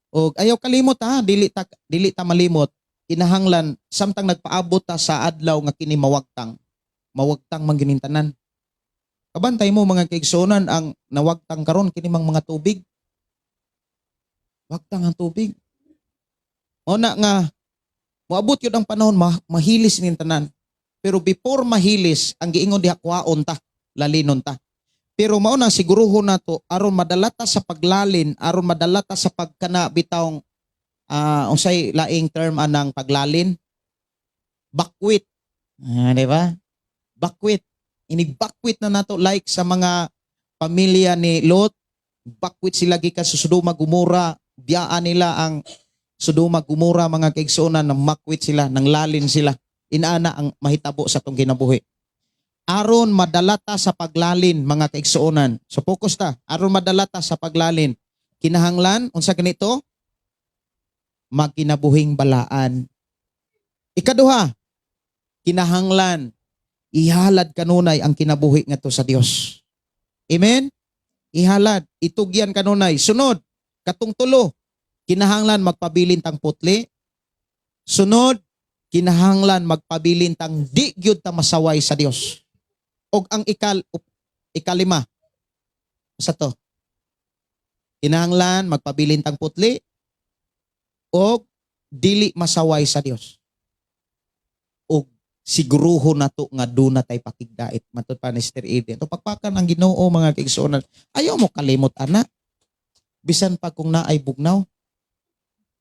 Og ayaw kalimot ha, dili ta malimot. Kinahanglan samtang nagpaabot ta sa adlaw nga kini mawagtang. Mawagtang man gining tanan. Kabantay mo, mga kaigsuonan, ang nawagtang karon kini mang mga tubig. Wagtang ang tubig. Mao na nga moabot yun ang panahon mahilis ning tanan. Pero before mahilis, ang giingon diha, kuhaon ta, lalinon ta. Pero mao na siguruhon nato aron madala ta sa paglalin, aron madala ta sa pagkana bitawng unsay laing term anang paglalin? Bakwit. Ah, di ba? Bakwit. Inibakwit na nato like sa mga pamilya ni Lot, bakwit sila gikan sa Sodoma Gomora, biyaan nila ang Sodoma Gomora, mga kaigsuonan, nang makwit sila, nang lalin sila. Inaana ang mahitabo sa atong kinabuhi. Aron madala ta sa paglalin, mga kaigsuonan. So focus ta, aron madala ta sa paglalin. Kinahanglan unsa ganito? Magkinabuhing balaan. Ikaduha, kinahanglan ihalad kanunay ang kinabuhi ngadto sa Dios. Amen? Ihalad, itugyan kanunay. Sunod, katong tulo, kinahanglan magpabilin tang putli. Sunod, kinahanglan magpabilin tang di gyud ta masaway sa Dios. Og ang ikalima sa to. Kinahanglan magpabilin tang putli og dili masaway sa Dios. Og siguruho nato nga duna tay pakigdait, matud pa ni Sister Eden. To pakpakan ang Ginoo, mga kaigsuonan. Ayaw mo kalimot ana. Bisan pa kung naay bugnaw.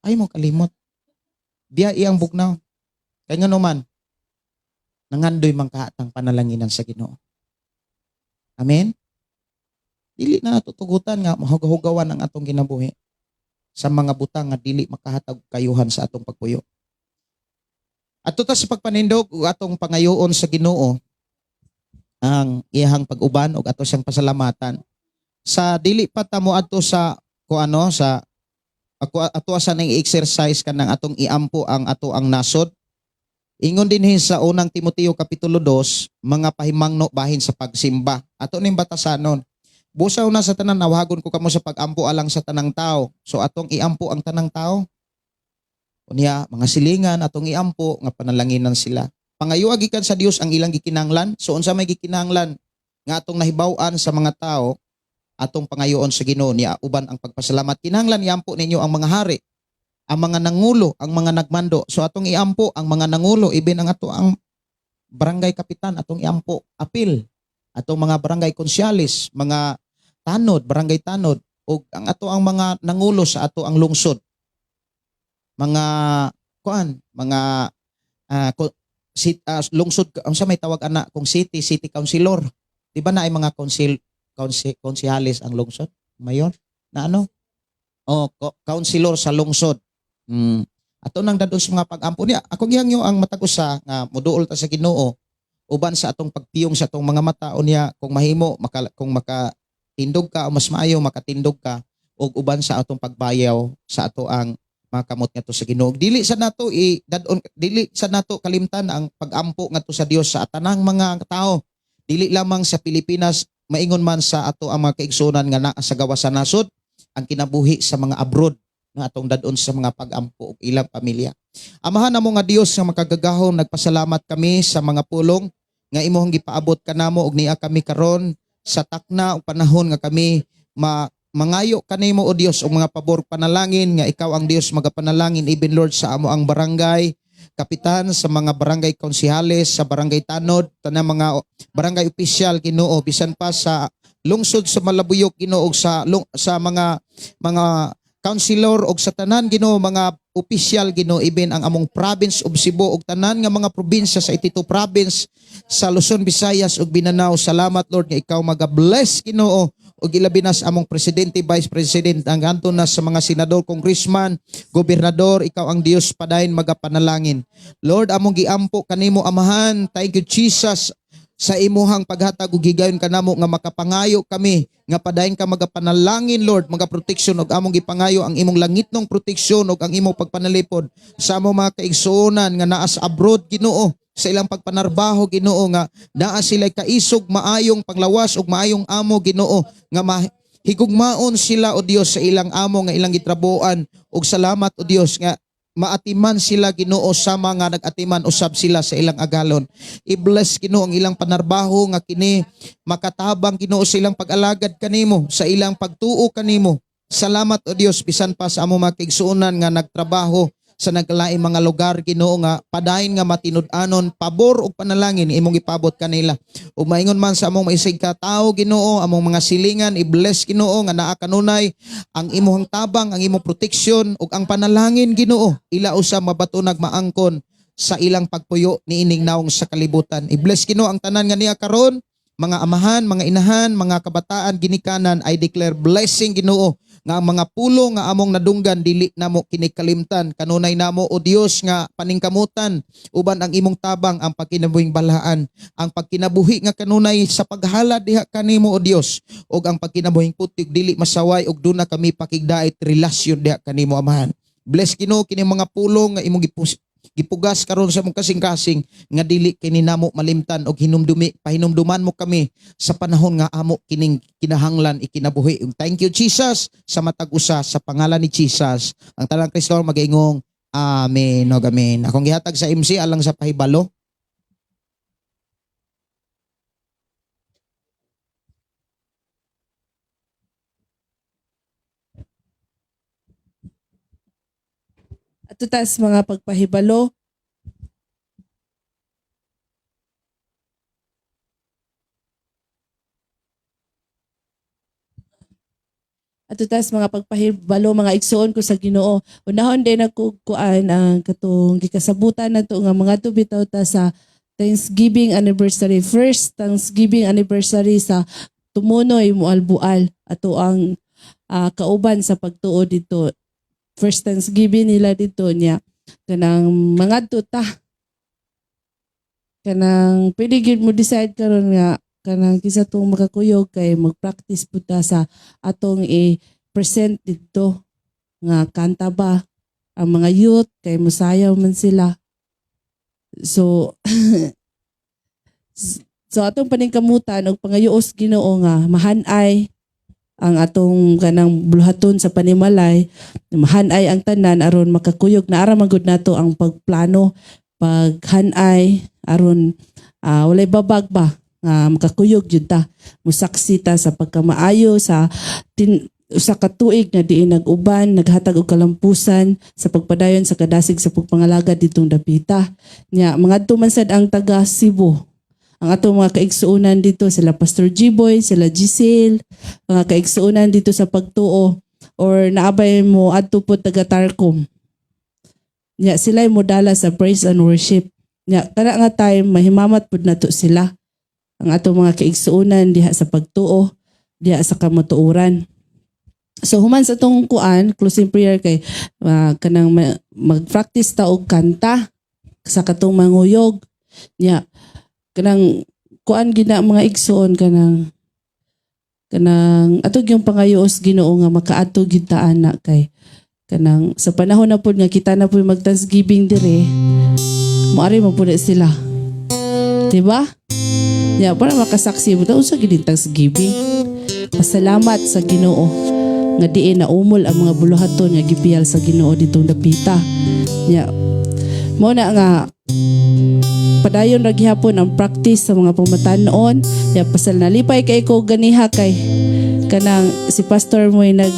Ayaw mo kalimot. Biya iyang bugnaw. Kay ngano man, nangandoy man kaatang panalanginan sa Ginoo. Amen? Dili na natutugutan nga mahugahugawan ang atong kinabuhi sa mga butang nga dili makahatag kayuhan sa atong pagpuyo. Ato ta sa pagpanindog ug atong pangayoon sa Ginoo ang iyahang pag-uban ug ato siyang pasalamatan. Sa dili pa ta mo adto sa kuano sa ako, ato asa nang i-exercise kanang atong iampo ang ato ang nasod. Ingon dinhi sa Unang Timoteo kapitulo 2, mga pahimangno bahin sa pagsimba. Ato ning batasanon. Busaw na sa tanan, nawagon ko kamo sa pagampo alang sa tanang tao. So atong iampo ang tanang tao. Unya, mga silingan atong iampo nga panalanginan sila. Pangayoa gikan sa Dios ang ilang gikinahanglan. So unsa may gikinahanglan nga atong nahibaw-an sa mga tao, atong pangayoon sa Ginoo niya uban ang pagpasalamat. Kinahanglan iampo ninyo ang mga hari, ang mga nangulo, ang mga nagmando. So atong iampo ang mga nangulo, ibin ang ato ang barangay kapitan, atong iampo apil, atong mga barangay konsyalis, mga tanod, barangay tanod, ug ang ato ang mga nangulo sa ato ang lungsod. Mga kuan, mga lungsod, unsa may tawag ana kung city, city councilor. Di ba na ay mga council konsihales ang lungsod? Mayor? Na ano? Oh, councilor sa lungsod. Ato nang dadon sa mga pag-ampo niya. Ako gihangyo ang matag usa nga moduol ta sa Ginoo uban sa atong pagpiyong sa atong mga mata. Unya kung mahimo kung makatindog ka o mas maayo makatindog ka og uban sa atong pagbayaw sa ato ang mga kamot ngadto sa Ginoo. Dili sa nato i dadon, dili sa nato kalimtan ang pag-ampo ngadto sa Dios sa tanang mga tao. Dili lamang sa Pilipinas, maingon man sa ato ang mga kaigsuonan nga naa sa gawas sa nasod, ang kinabuhi sa mga abroad nga atong dadon sa mga pag-ampo ug ilang pamilya. Amahan namo nga Dios nga makagagahom, nagpasalamat kami sa mga pulong nga imong gipaabot kanamo ug niya kami karon sa takna ug panahon nga kami mangayo kanimo, o Dios, og mga pabor, panalangin nga ikaw ang Dios magapanalangin, even Lord sa amo ang barangay kapitan, sa mga barangay konsihales, sa barangay tanod, tanang mga barangay opisyal, Ginoo, bisan pa sa lungsod sa Malabuyok, Ginoo, ug sa mga councilor og sa tanan, Ginoo, mga opisyal, Ginoo, even ang among province of Cebu ug tanan nga mga probinsya sa 82 province sa Luzon, Visayas ug Mindanao. Salamat, Lord, nga ikaw maga-bless, Ginoo, ug ilabi na sa among presidente, vice president, ang anto na sa mga senador, congressman, gobernador. Ikaw ang Dios padayon magapanalangin. Lord, among giampo kanimo, Amahan. Thank you, Jesus, sa imuhang paghatag og higayon kanamo nga makapangayo kami nga padayon ka magapanalangin, Lord, mga proteksyon, ug among gipangayo ang imong langitnong proteksyon ug ang imong pagpanalipod sa among mga kaigsuonan nga naa sa abroad, Ginoo, sa ilang pagpanarbaho, Ginoo, nga naa sila kaisog, maayong panglawas ug maayong amo, Ginoo, nga higugmaon sila, o Dios, sa ilang amo nga ilang gitrabuan. Ug salamat, o Dios, nga maatiman sila, Ginoo, sama nga nag-atiman usab sila sa ilang agalon. I-bless, Ginoo, ang ilang panarbaho nga kini makatabang, Ginoo, sa ilang pag-alagad kanimo, sa ilang pagtuo kanimo. Salamat, o Dios, bisan pa sa among mga kaigsuonan nga nagtrabaho sa nagkalaing mga lugar, Ginoo, nga padayon nga matinud-anon, pabor ug panalangin imong ipabot kanila. Ug maingon man sa among maisig ka tawo, Ginoo, among mga silingan, i-bless, Ginoo, nga naa kanunay ang imong tabang, ang imong proteksyon ug ang panalangin, Ginoo, ila usa mabatunag maangkon sa ilang pagpuyo niining naong sa kalibutan. I-bless, Ginoo, ang tanan nga niya karon, mga amahan, mga inahan, mga kabataan, ginikanan. I declare blessing, Ginoo, nga ang mga pulong nga among nadunggan dili namo kinikalimtan. Kanunay namo, o Dios, nga paningkamutan uban ang imong tabang, ang pagkinabuhing balaan, ang pagkinabuhi nga kanunay sa paghalad diha kanimo, o Dios, ug ang pagkinabuhing putik, dili masaway ug duna kami pakigdait relasyon diha kanimo, Amahan. Bless, Ginoo, kini mga pulong nga imong gipugas karon sa among kasing-kasing nga dili kini namo malimtan og hinumdumi, pahinumduman mo kami sa panahon nga amo kining kinahanglan ikinabuhi. Thank you, Jesus, sa matag usa. Sa pangalan ni Jesus, ang tanang Kristo magaingong Amen. Og amen. Akong gihatag sa MC alang sa pahibalo. Ato tas mga pagpahibalo. Ato tas mga pagpahibalo, mga igsuon ko sa Ginoo. Unahon din ako kuan ang katong gikasabutan nato nga mga bitaw ta sa Thanksgiving anniversary, first Thanksgiving anniversary sa Tumunoy Mualbual, ato ang kauban sa pagtuo dito. First Thanksgiving nila dito niya, kanang mga ta, kanang pwede gyud mo decide karon nga kanang kinsa tong makakuyog kay mag-practice pud ta sa atong i-present dito nga kanta ba, ang mga youth kay musayaw man sila. So so atong paningkamutan og pangayos Ginoo nga mahanay ang atong kanang buluhaton sa panimalay, mahanay ang tanan aron makakuyog na ara magud nato ang pagplano, paghanay aron walay babag ba nga makakuyog jud ta, musaksi ta sa pagkamaayo sa usa ka tuig nga diin nag-uban, naghatag og kalampusan sa pagpadayon sa kadasig sa pagpangalagad ditong dapita. Nya mangadto man sad ang taga Cebu, ang atong mga kaigsuonan dito, sila Pastor G-Boy, sila Giselle, mga kaigsuonan dito sa pagtuo, or naabay mo adto po taga Tarcom. Nya sila mo dala sa praise and worship. Nya kana nga time mahimamat pud nato sila, ang atong mga kaigsuonan diha sa pagtuo, diha sa kamatuoran. So human sa atong kuan, closing prayer kay kanang mag-practice ta og kanta sa katong manguyog. Nya kanang kuan gina mga igsuon, kanang kanang atog yung pangayos Ginoo nga makaadto gyud ta ana, kay kanang sa panahon na pud nga kita na pud mag Thanksgiving dire, moari mo pud sila, diba? Ya, para makasaksi mo unsa gid Thanksgiving, pasalamat sa Ginoo nga diin na umol ang mga buluhaton nga gipiyal sa Ginoo ditong dapita. Ya, mo na nga padayon ra gihapon ang practice sa mga pamatan-on. Ya, pasal nalipay kay ko ganiha kay kanang si pastor mo nag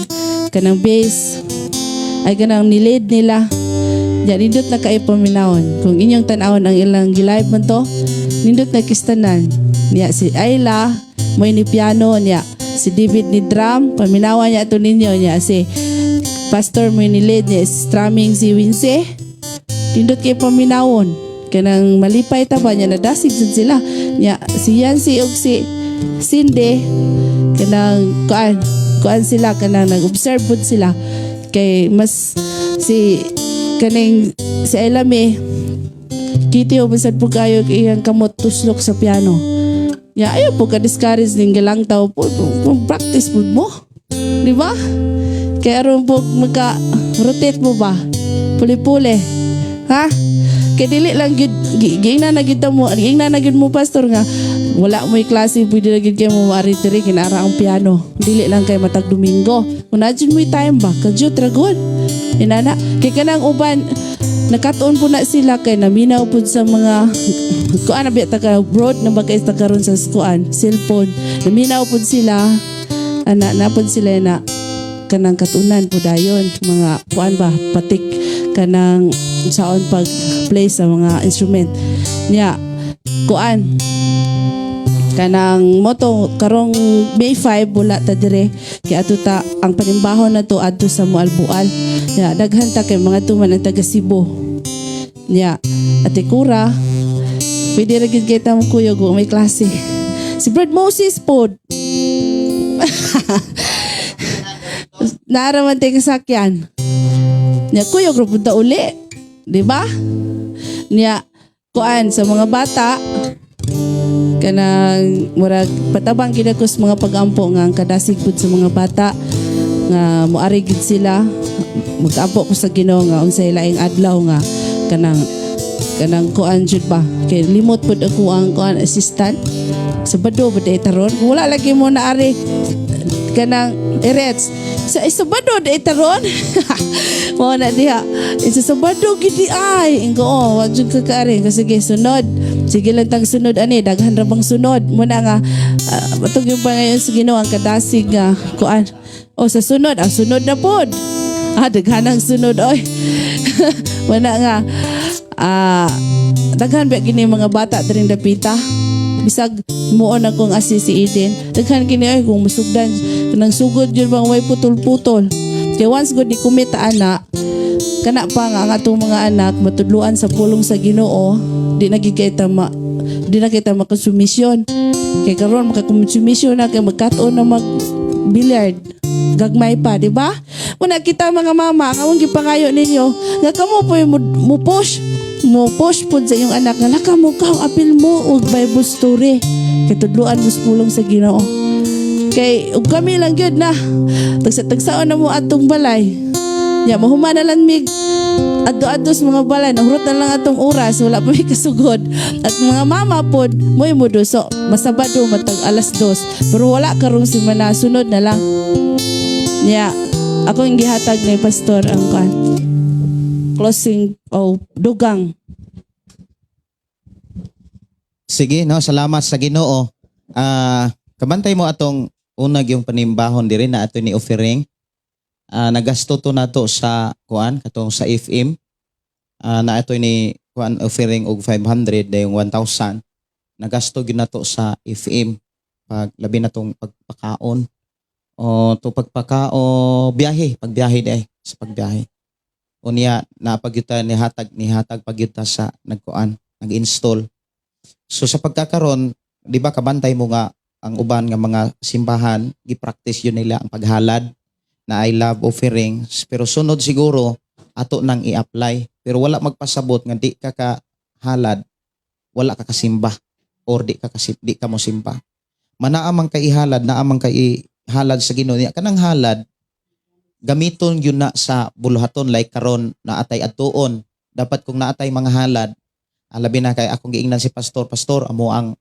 kanang bass ay kanang nilid nila. Ya, nindot na kay paminawon kung inyong tan-awon ang ilang gi-live man to, nindot na kistanan. Niya si Ayla mo ni piano, niya si David ni drum, paminawan niya to ninyo. Niya si pastor mo ni lead, niya strumming si Winse, nindot kay paminawon, kanang malipay ta ba niya, nadasig jud sila. Niya si Yancy ug si Cindy, kanang kuan kuan sila, kanang nag-observe pud sila kay mas si kaning si Elame kiti o bisad po kayo iyang kamot tuslok sa piano. Ya, ayaw po ka discourage ning galang tao po, po, practice po mo. Di ba? Kaya aron po maka rotate mo ba? Puli-puli. Ha? Kay dili lang gyud giingna na gyud ta mo, giingna na gyud mo, pastor, nga wala mo'y klase, pwede na gyud kay mo maari diri kinara ang piano. Dili lang kay matag Domingo. Kung naa jud mo'y time ba, kadyot ra gud. Inana, kay kanang uban nakatuon po na sila kay naminaw pud sa mga kuan na biya taga abroad na ba kay ta karon sa kuan cellphone, naminaw pud sila ana na pud sila na kanang katunan po dayon mga kuan ba, patik kanang saon pag play sa mga instrument niya. Kuan kanang moto karong May 5 wala ta dire kay ato ta ang panimbahon na to adto sa Mualbual. Ya, daghan ta kay mga tuman ang taga Cebu. Ya, Ate Kura, pwede ra gid kay ta mo kuyog kung may klase. Si Brad Moses pod. Naaraman tayo kasakyan. Nya kuyog ra pud ta uli. Di ba? Nya kuan sa mga bata, kanang murag patabang gid ako sa mga pag-ampo nga ang kadasig pud sa mga bata nga moari gid sila. Mag-ampo ko sa Ginoo nga unsay laing adlaw nga kanang kanang kuan jud ba, kay limot pud ako ang kuan assistant. Sabado ba day taron, kung wala lagi mo na ari. Kanang irets. Sa Sabado di taron. Mao na diha. Sa Sabado gidi ay. Ingo, oh, wag jud ka kaari. Kasi sige, sunod. Sige lang tag sunod ani, daghan ra bang sunod. Muna nga atong yung pangayon sa Ginoo ang kadasig nga kuan. O sa sunod, ang sunod na pod. Ah, daghan ang sunod oy. Wala nga daghan ba kini mga bata diring dapita. Bisag muon akong asi si Eden. Daghan kini ay kung musugdan kanang sugod yun bang way putol-putol. Kay once good ni kumita ana, kana pa nga ang atong mga anak matudluan sa pulong sa Ginoo, di na kita makonsumisyon. Kay karon makakonsumisyon na kay magkat-on na mag billiard. Gagmay pa, di ba? Muna kita mga mama, ang among gipangayo ninyo, nga kamo po mo push pud sa inyong anak nga laka mo ka apil mo og Bible story. Kay tudluan mo sa pulong sa Ginoo. Kay ug kami lang gyud na tagsa-tagsaon na mo atong balay. Ya mahuman na lang mig adto-adto sa mga balay, nahurot na lang atong oras, wala pa may kasugod. At mga mama pod, mo'y muduso, masabado matag 2:00. Pero wala karong simana, sunod na lang. Ya, ako yung gihatag ni pastor ang kan. Closing o dugang. Sige, no, salamat sa Ginoo. Kabantay mo atong unag yung panimbahon diri na ato ni offering. Nagasto to nato sa kuan katong sa FM. Na ato ni kuan offering og 500 dayong 1,000. Nagasto gyud nato sa FM pag labi na tong pagpakaon o to pagpakao biyahe, pagbiyahe day sa pagbiyahe. Unya napagyuta ni hatag pagyuta sa nagkuan, nag-install. So sa pagkakaron, di ba kabantay mo nga ang uban nga mga simbahan, gi-practice yun nila ang paghalad na I love offerings. Pero sunod siguro ato nang i-apply. Pero wala magpasabot nga di ka ka halad, wala ka kasimba or di ka mo simba. Manaamang kay ihalad, naamang kay ihalad sa Ginoo niya. Kanang halad gamiton yun na sa buluhaton, like karon naatay adtuon. Dapat kung naatay mga halad, labi na kay akong giingnan si pastor, "Pastor, amo ang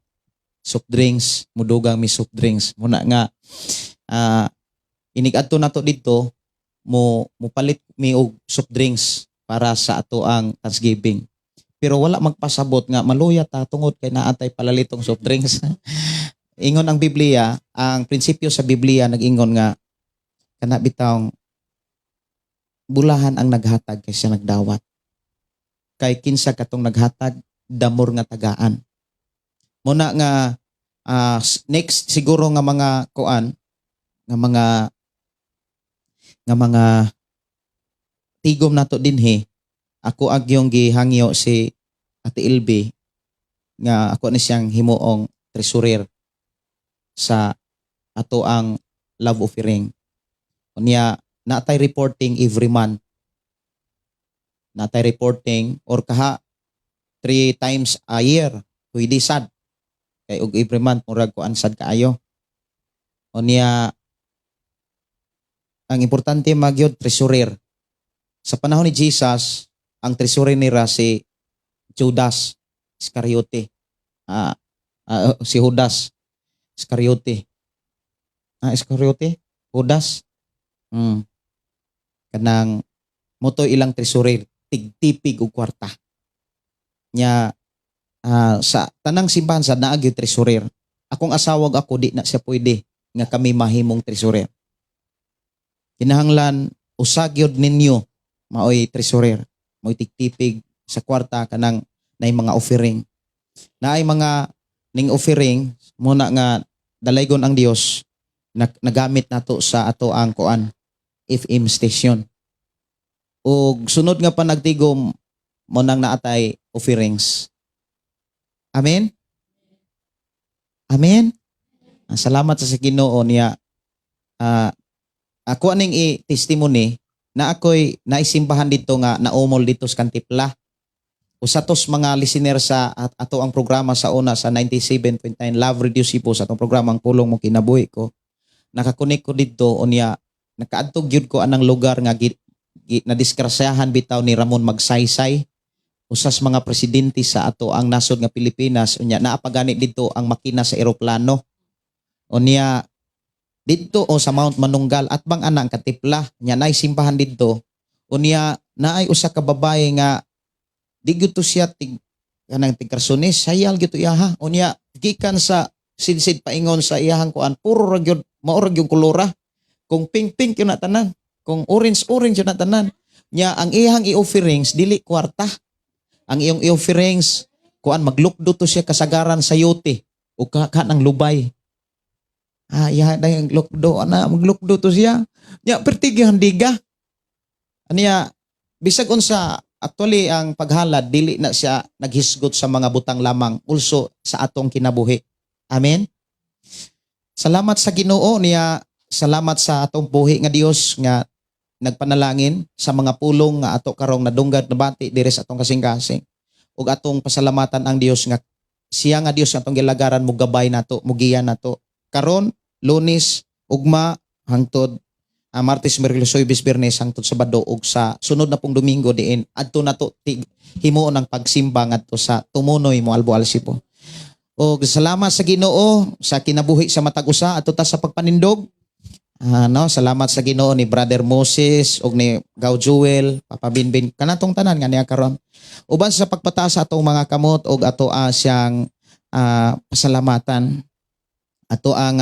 soft drinks, mudugang mi soft drinks." Muna nga inig adto nato didto mo mupalit mi og soft drinks para sa ato ang Thanksgiving. Pero wala magpasabot nga maluya ta tungod kay naatay palalitong soft drinks. Ingon ang Biblia, ang prinsipyo sa Biblia nag-ingon nga kana bitawng bulahan ang naghatag kaysa nagdawat. Kay kinsa katong naghatag, damor nga tagaan. Muna nga next siguro nga mga kuan nga mga tigom nato dinhi, ako agyong gihangyo si Ate Ilby nga ako ni siyang himuong treasurer sa ato ang love offering. Unya natay reporting every month. Natay reporting or kaha three times a year pwede sad. Kay og every month murag kuan sad kaayo. Unya ang importante magyod treasurer. Sa panahon ni Jesus, ang treasurer nila si Judas Iscariote. Si Judas Iscariote. Iscariote? Judas? Kanang moto ilang treasurer, tigtipig og kwarta. Nya sa tanang simbahan sa naa gyud treasurer. Akong asawag ako di na siya pwede nga kami mahimong treasurer. Kinahanglan usa gyud ninyo maoy treasurer, maoy tigtipig sa kwarta kanang nay mga offering. Naay mga ning offering muna nga dalaygon ang Dios nagamit nato sa ato ang kuan FM station. Og sunod nga panagtigom mo nang naatay offerings. Amen? Amen? Salamat sa Ginoo niya. Ako aning i-testimony na ako'y naisimbahan dito nga naumol dito sa Kantipla. Usa tos mga listener sa ato ang programa sa una sa 97.9 Love Radio Cebu sa atong programa ang Pulong Mo Kinabuhi Ko. Nakakunik ko didto, unya nakaadto gyud ko anang lugar nga nadiskrasyahan bitaw ni Ramon Magsaysay, usas mga presidente sa ato ang nasod nga Pilipinas. Unya naa pa gani didto ang makina sa eroplano. Unya Didto o sa Mount Manunggal at bang anang katipla nya nay simbahan didto. Unya naay usa ka babae nga di gyud to siya tig kanang tigkarsunis, sayal gyud to iya ha. Unya gikan sa sidsid paingon sa iyahang kuan, puro ra gyud, mao ra gyud kolora. Kung pink, pink yun na tanan, kung orange, orange yun na tanan. Nya ang iyahang i-offerings dili kwarta. Ang iyong i-offerings kuan, maglukdo to siya kasagaran sa yote o ka ng lubay. Ah, iya dahil lukdo ana, maglukdo to siya. Nya pertig yung diga. Aniya bisag unsa, actually ang paghalad dili na siya naghisgot sa mga butang lamang, also sa atong kinabuhi. Amen. Salamat sa Ginoo niya, salamat sa atong buhi nga Dios nga nagpanalangin sa mga pulong nga ato karong nadunggad, nabati diri sa atong kasing-kasing. Ug atong pasalamatan ang Dios nga siya nga Dios nga atong gilagaran mo gabay nato, mugiya nato. Karon Lunes, ugma hangtod Martes, Miyerkules, Huwebes, Biyernes hangtod Sabado ug sa sunod na pong Domingo diin adto nato himuon ang pagsimba ngadto sa Tumunoy, Moalboal, Cebu. Og salamat sa Ginoo sa kinabuhi sa matag usa adto ta sa pagpanindog. Ah, no, salamat sa Ginoo ni Brother Moses ug ni Gaw Joel, Papa Binbin, kanatong tanan nga niya karon. Uban sa pagpataas sa atong mga kamot ug ato siyang pasalamatan. Ato ang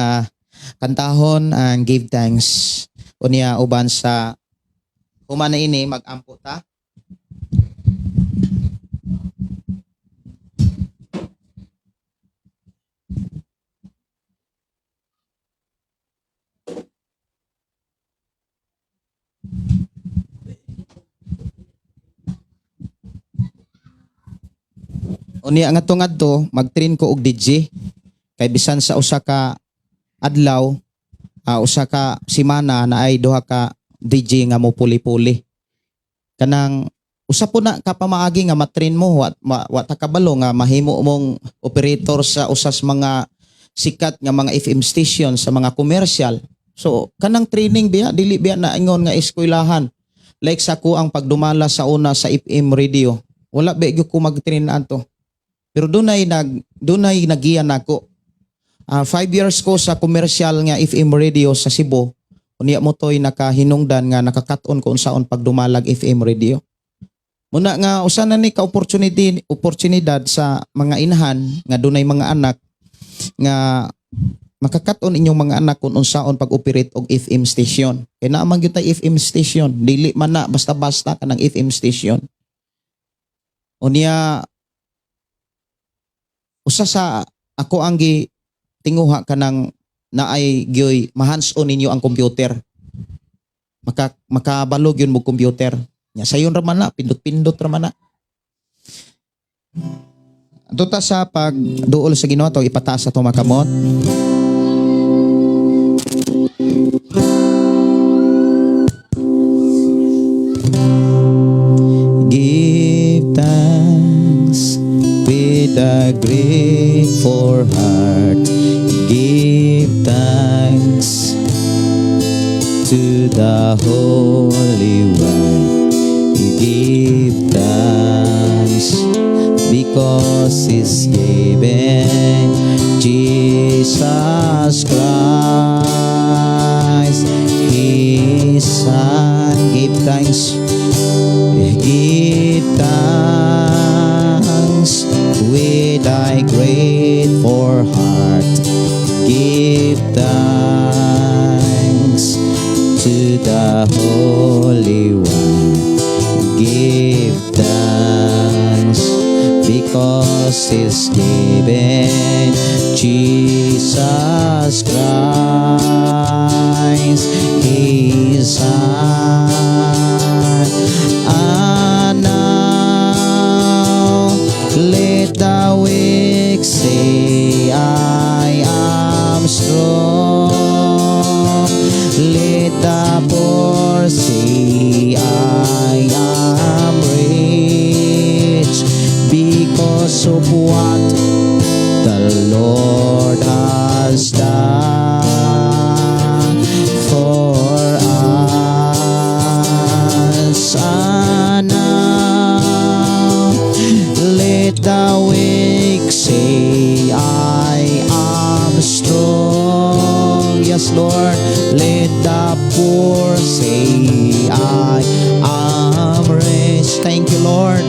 kantahon ang "Give Thanks". Unya uban sa humana ini magampo ta. Unya nga ngadto mag-train ko og DJ kay bisan sa usa ka adlaw, usa ka semana, na ay duha ka DJ nga mo puli-puli. Kanang usa po na ka pamaagi nga matrain mo, wa ta kabalo nga mahimo mong operator sa usas mga sikat nga mga FM station sa mga commercial. So kanang training biya, dili biya na ingon nga eskwelahan. Like sa ko ang pagdumala sa una sa FM radio, wala ba gyud ko mag-train ato. Pero dunay nagiya nako. 5 years ko sa commercial nga FM radio sa Cebu. Unya mo toy nakahinungdan nga nakakat-on ko unsaon pagdumalag FM radio. Muna nga usa na ni ka opportunity, oportunidad sa mga inahan nga dunay mga anak nga makakat-on inyong mga anak kung unsaon pag-operate og FM station. Kay naa man gyud tay FM station, dili man na basta-basta kanang FM station. Unya usa sa ako ang gi tinguha kanang naay gyoy ma-hands-on ninyo ang computer. Makabalog yun mo computer. Nya sayon ra man na, pindot-pindot ra man na. Tuta sa pagduol sa Ginoo to ipataas sa atong mga kamot. Give thanks with a grateful heart. Give thanks to the Holy One. Give thanks because He's given Jesus Christ, His Son. Give thanks. Give thanks with a grateful heart. Give thanks to the Holy One. Give thanks because He's given Jesus Christ, His Son. And now let the weak say, "I am strong." Let the poor say, "I am rich," because of what the Lord has done for us. And now let the weak say, "I am strong." Yes, Lord. Let the poor say, "I am rich." Thank you, Lord.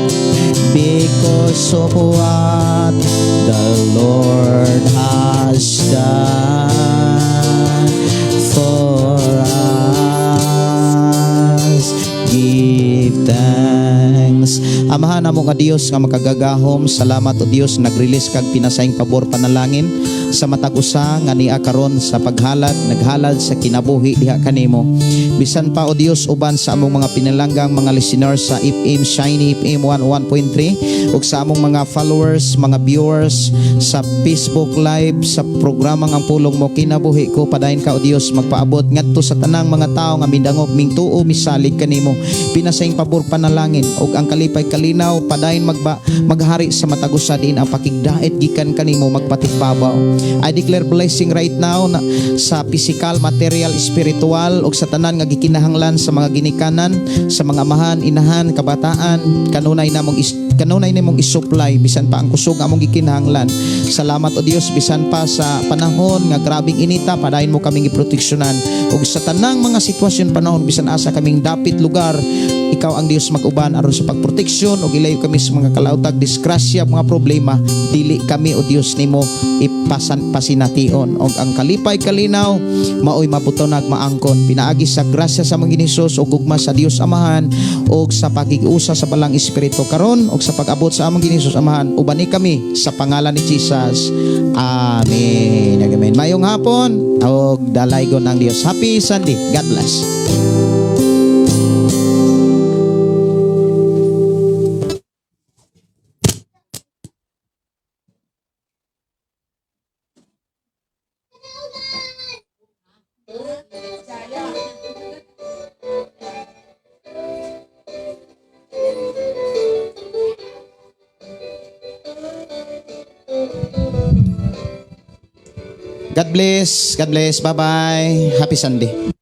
Because of what the Lord has done for us. Give thanks. Amahan namo nga Dios nga makagagahom, salamat o Dios, nag-release kag pinasaing pabor panalangin sa matag usa nga niya karon sa paghalad, naghalad sa kinabuhi diha kanimo. Bisan pa, o Dios, uban sa among mga pinalanggang mga listeners sa FM Shiny FM 101.3 ug sa among mga followers, mga viewers sa Facebook Live sa programa ng Pulong Mo Kinabuhi Ko, padayon ka, o Dios, magpaabot ngadto sa tanang mga tawo nga midangop, mingtuo, misalig kanimo pinasaing pabor panalangin ug ang kalipay kalinaw padayon magba maghari sa matag usa diin ang pakigdait gikan kanimo magpatigbabaw. I declare blessing right now na, sa physical, material, spiritual ug sa tanan nga gikinahanglan sa mga ginikanan, sa mga amahan, inahan, kabataan, kanunay namong isupply bisan pa ang kusog among gikinahanglan. Salamat, o Dios, bisan pa sa panahon nga grabing inita, padayon mo kaming giproteksyonan ug sa tanang mga sitwasyon, panahon, bisan asa kaming dapit lugar, ikaw ang Dios mag-uban aron sa pagproteksyon ug ilayo kami sa mga kalautag, disgrasya, mga problema. Dili kami, o Dios, nimo ipasan pasination ug ang kalipay kalinaw maoy mabutonag maangkon pinaagi sa grasya sa mga Hesus ug gugma sa Dios Amahan ug sa pakig-usa sa Balang Espiritu karon ug sa pag-abot sa among Hesus Amahan. Ubani kami sa pangalan ni Jesus. Amen. Amen. Mayong hapon ug dalaygon ang Dios. Happy Sunday. God bless. God bless. God bless. Bye-bye. Happy Sunday.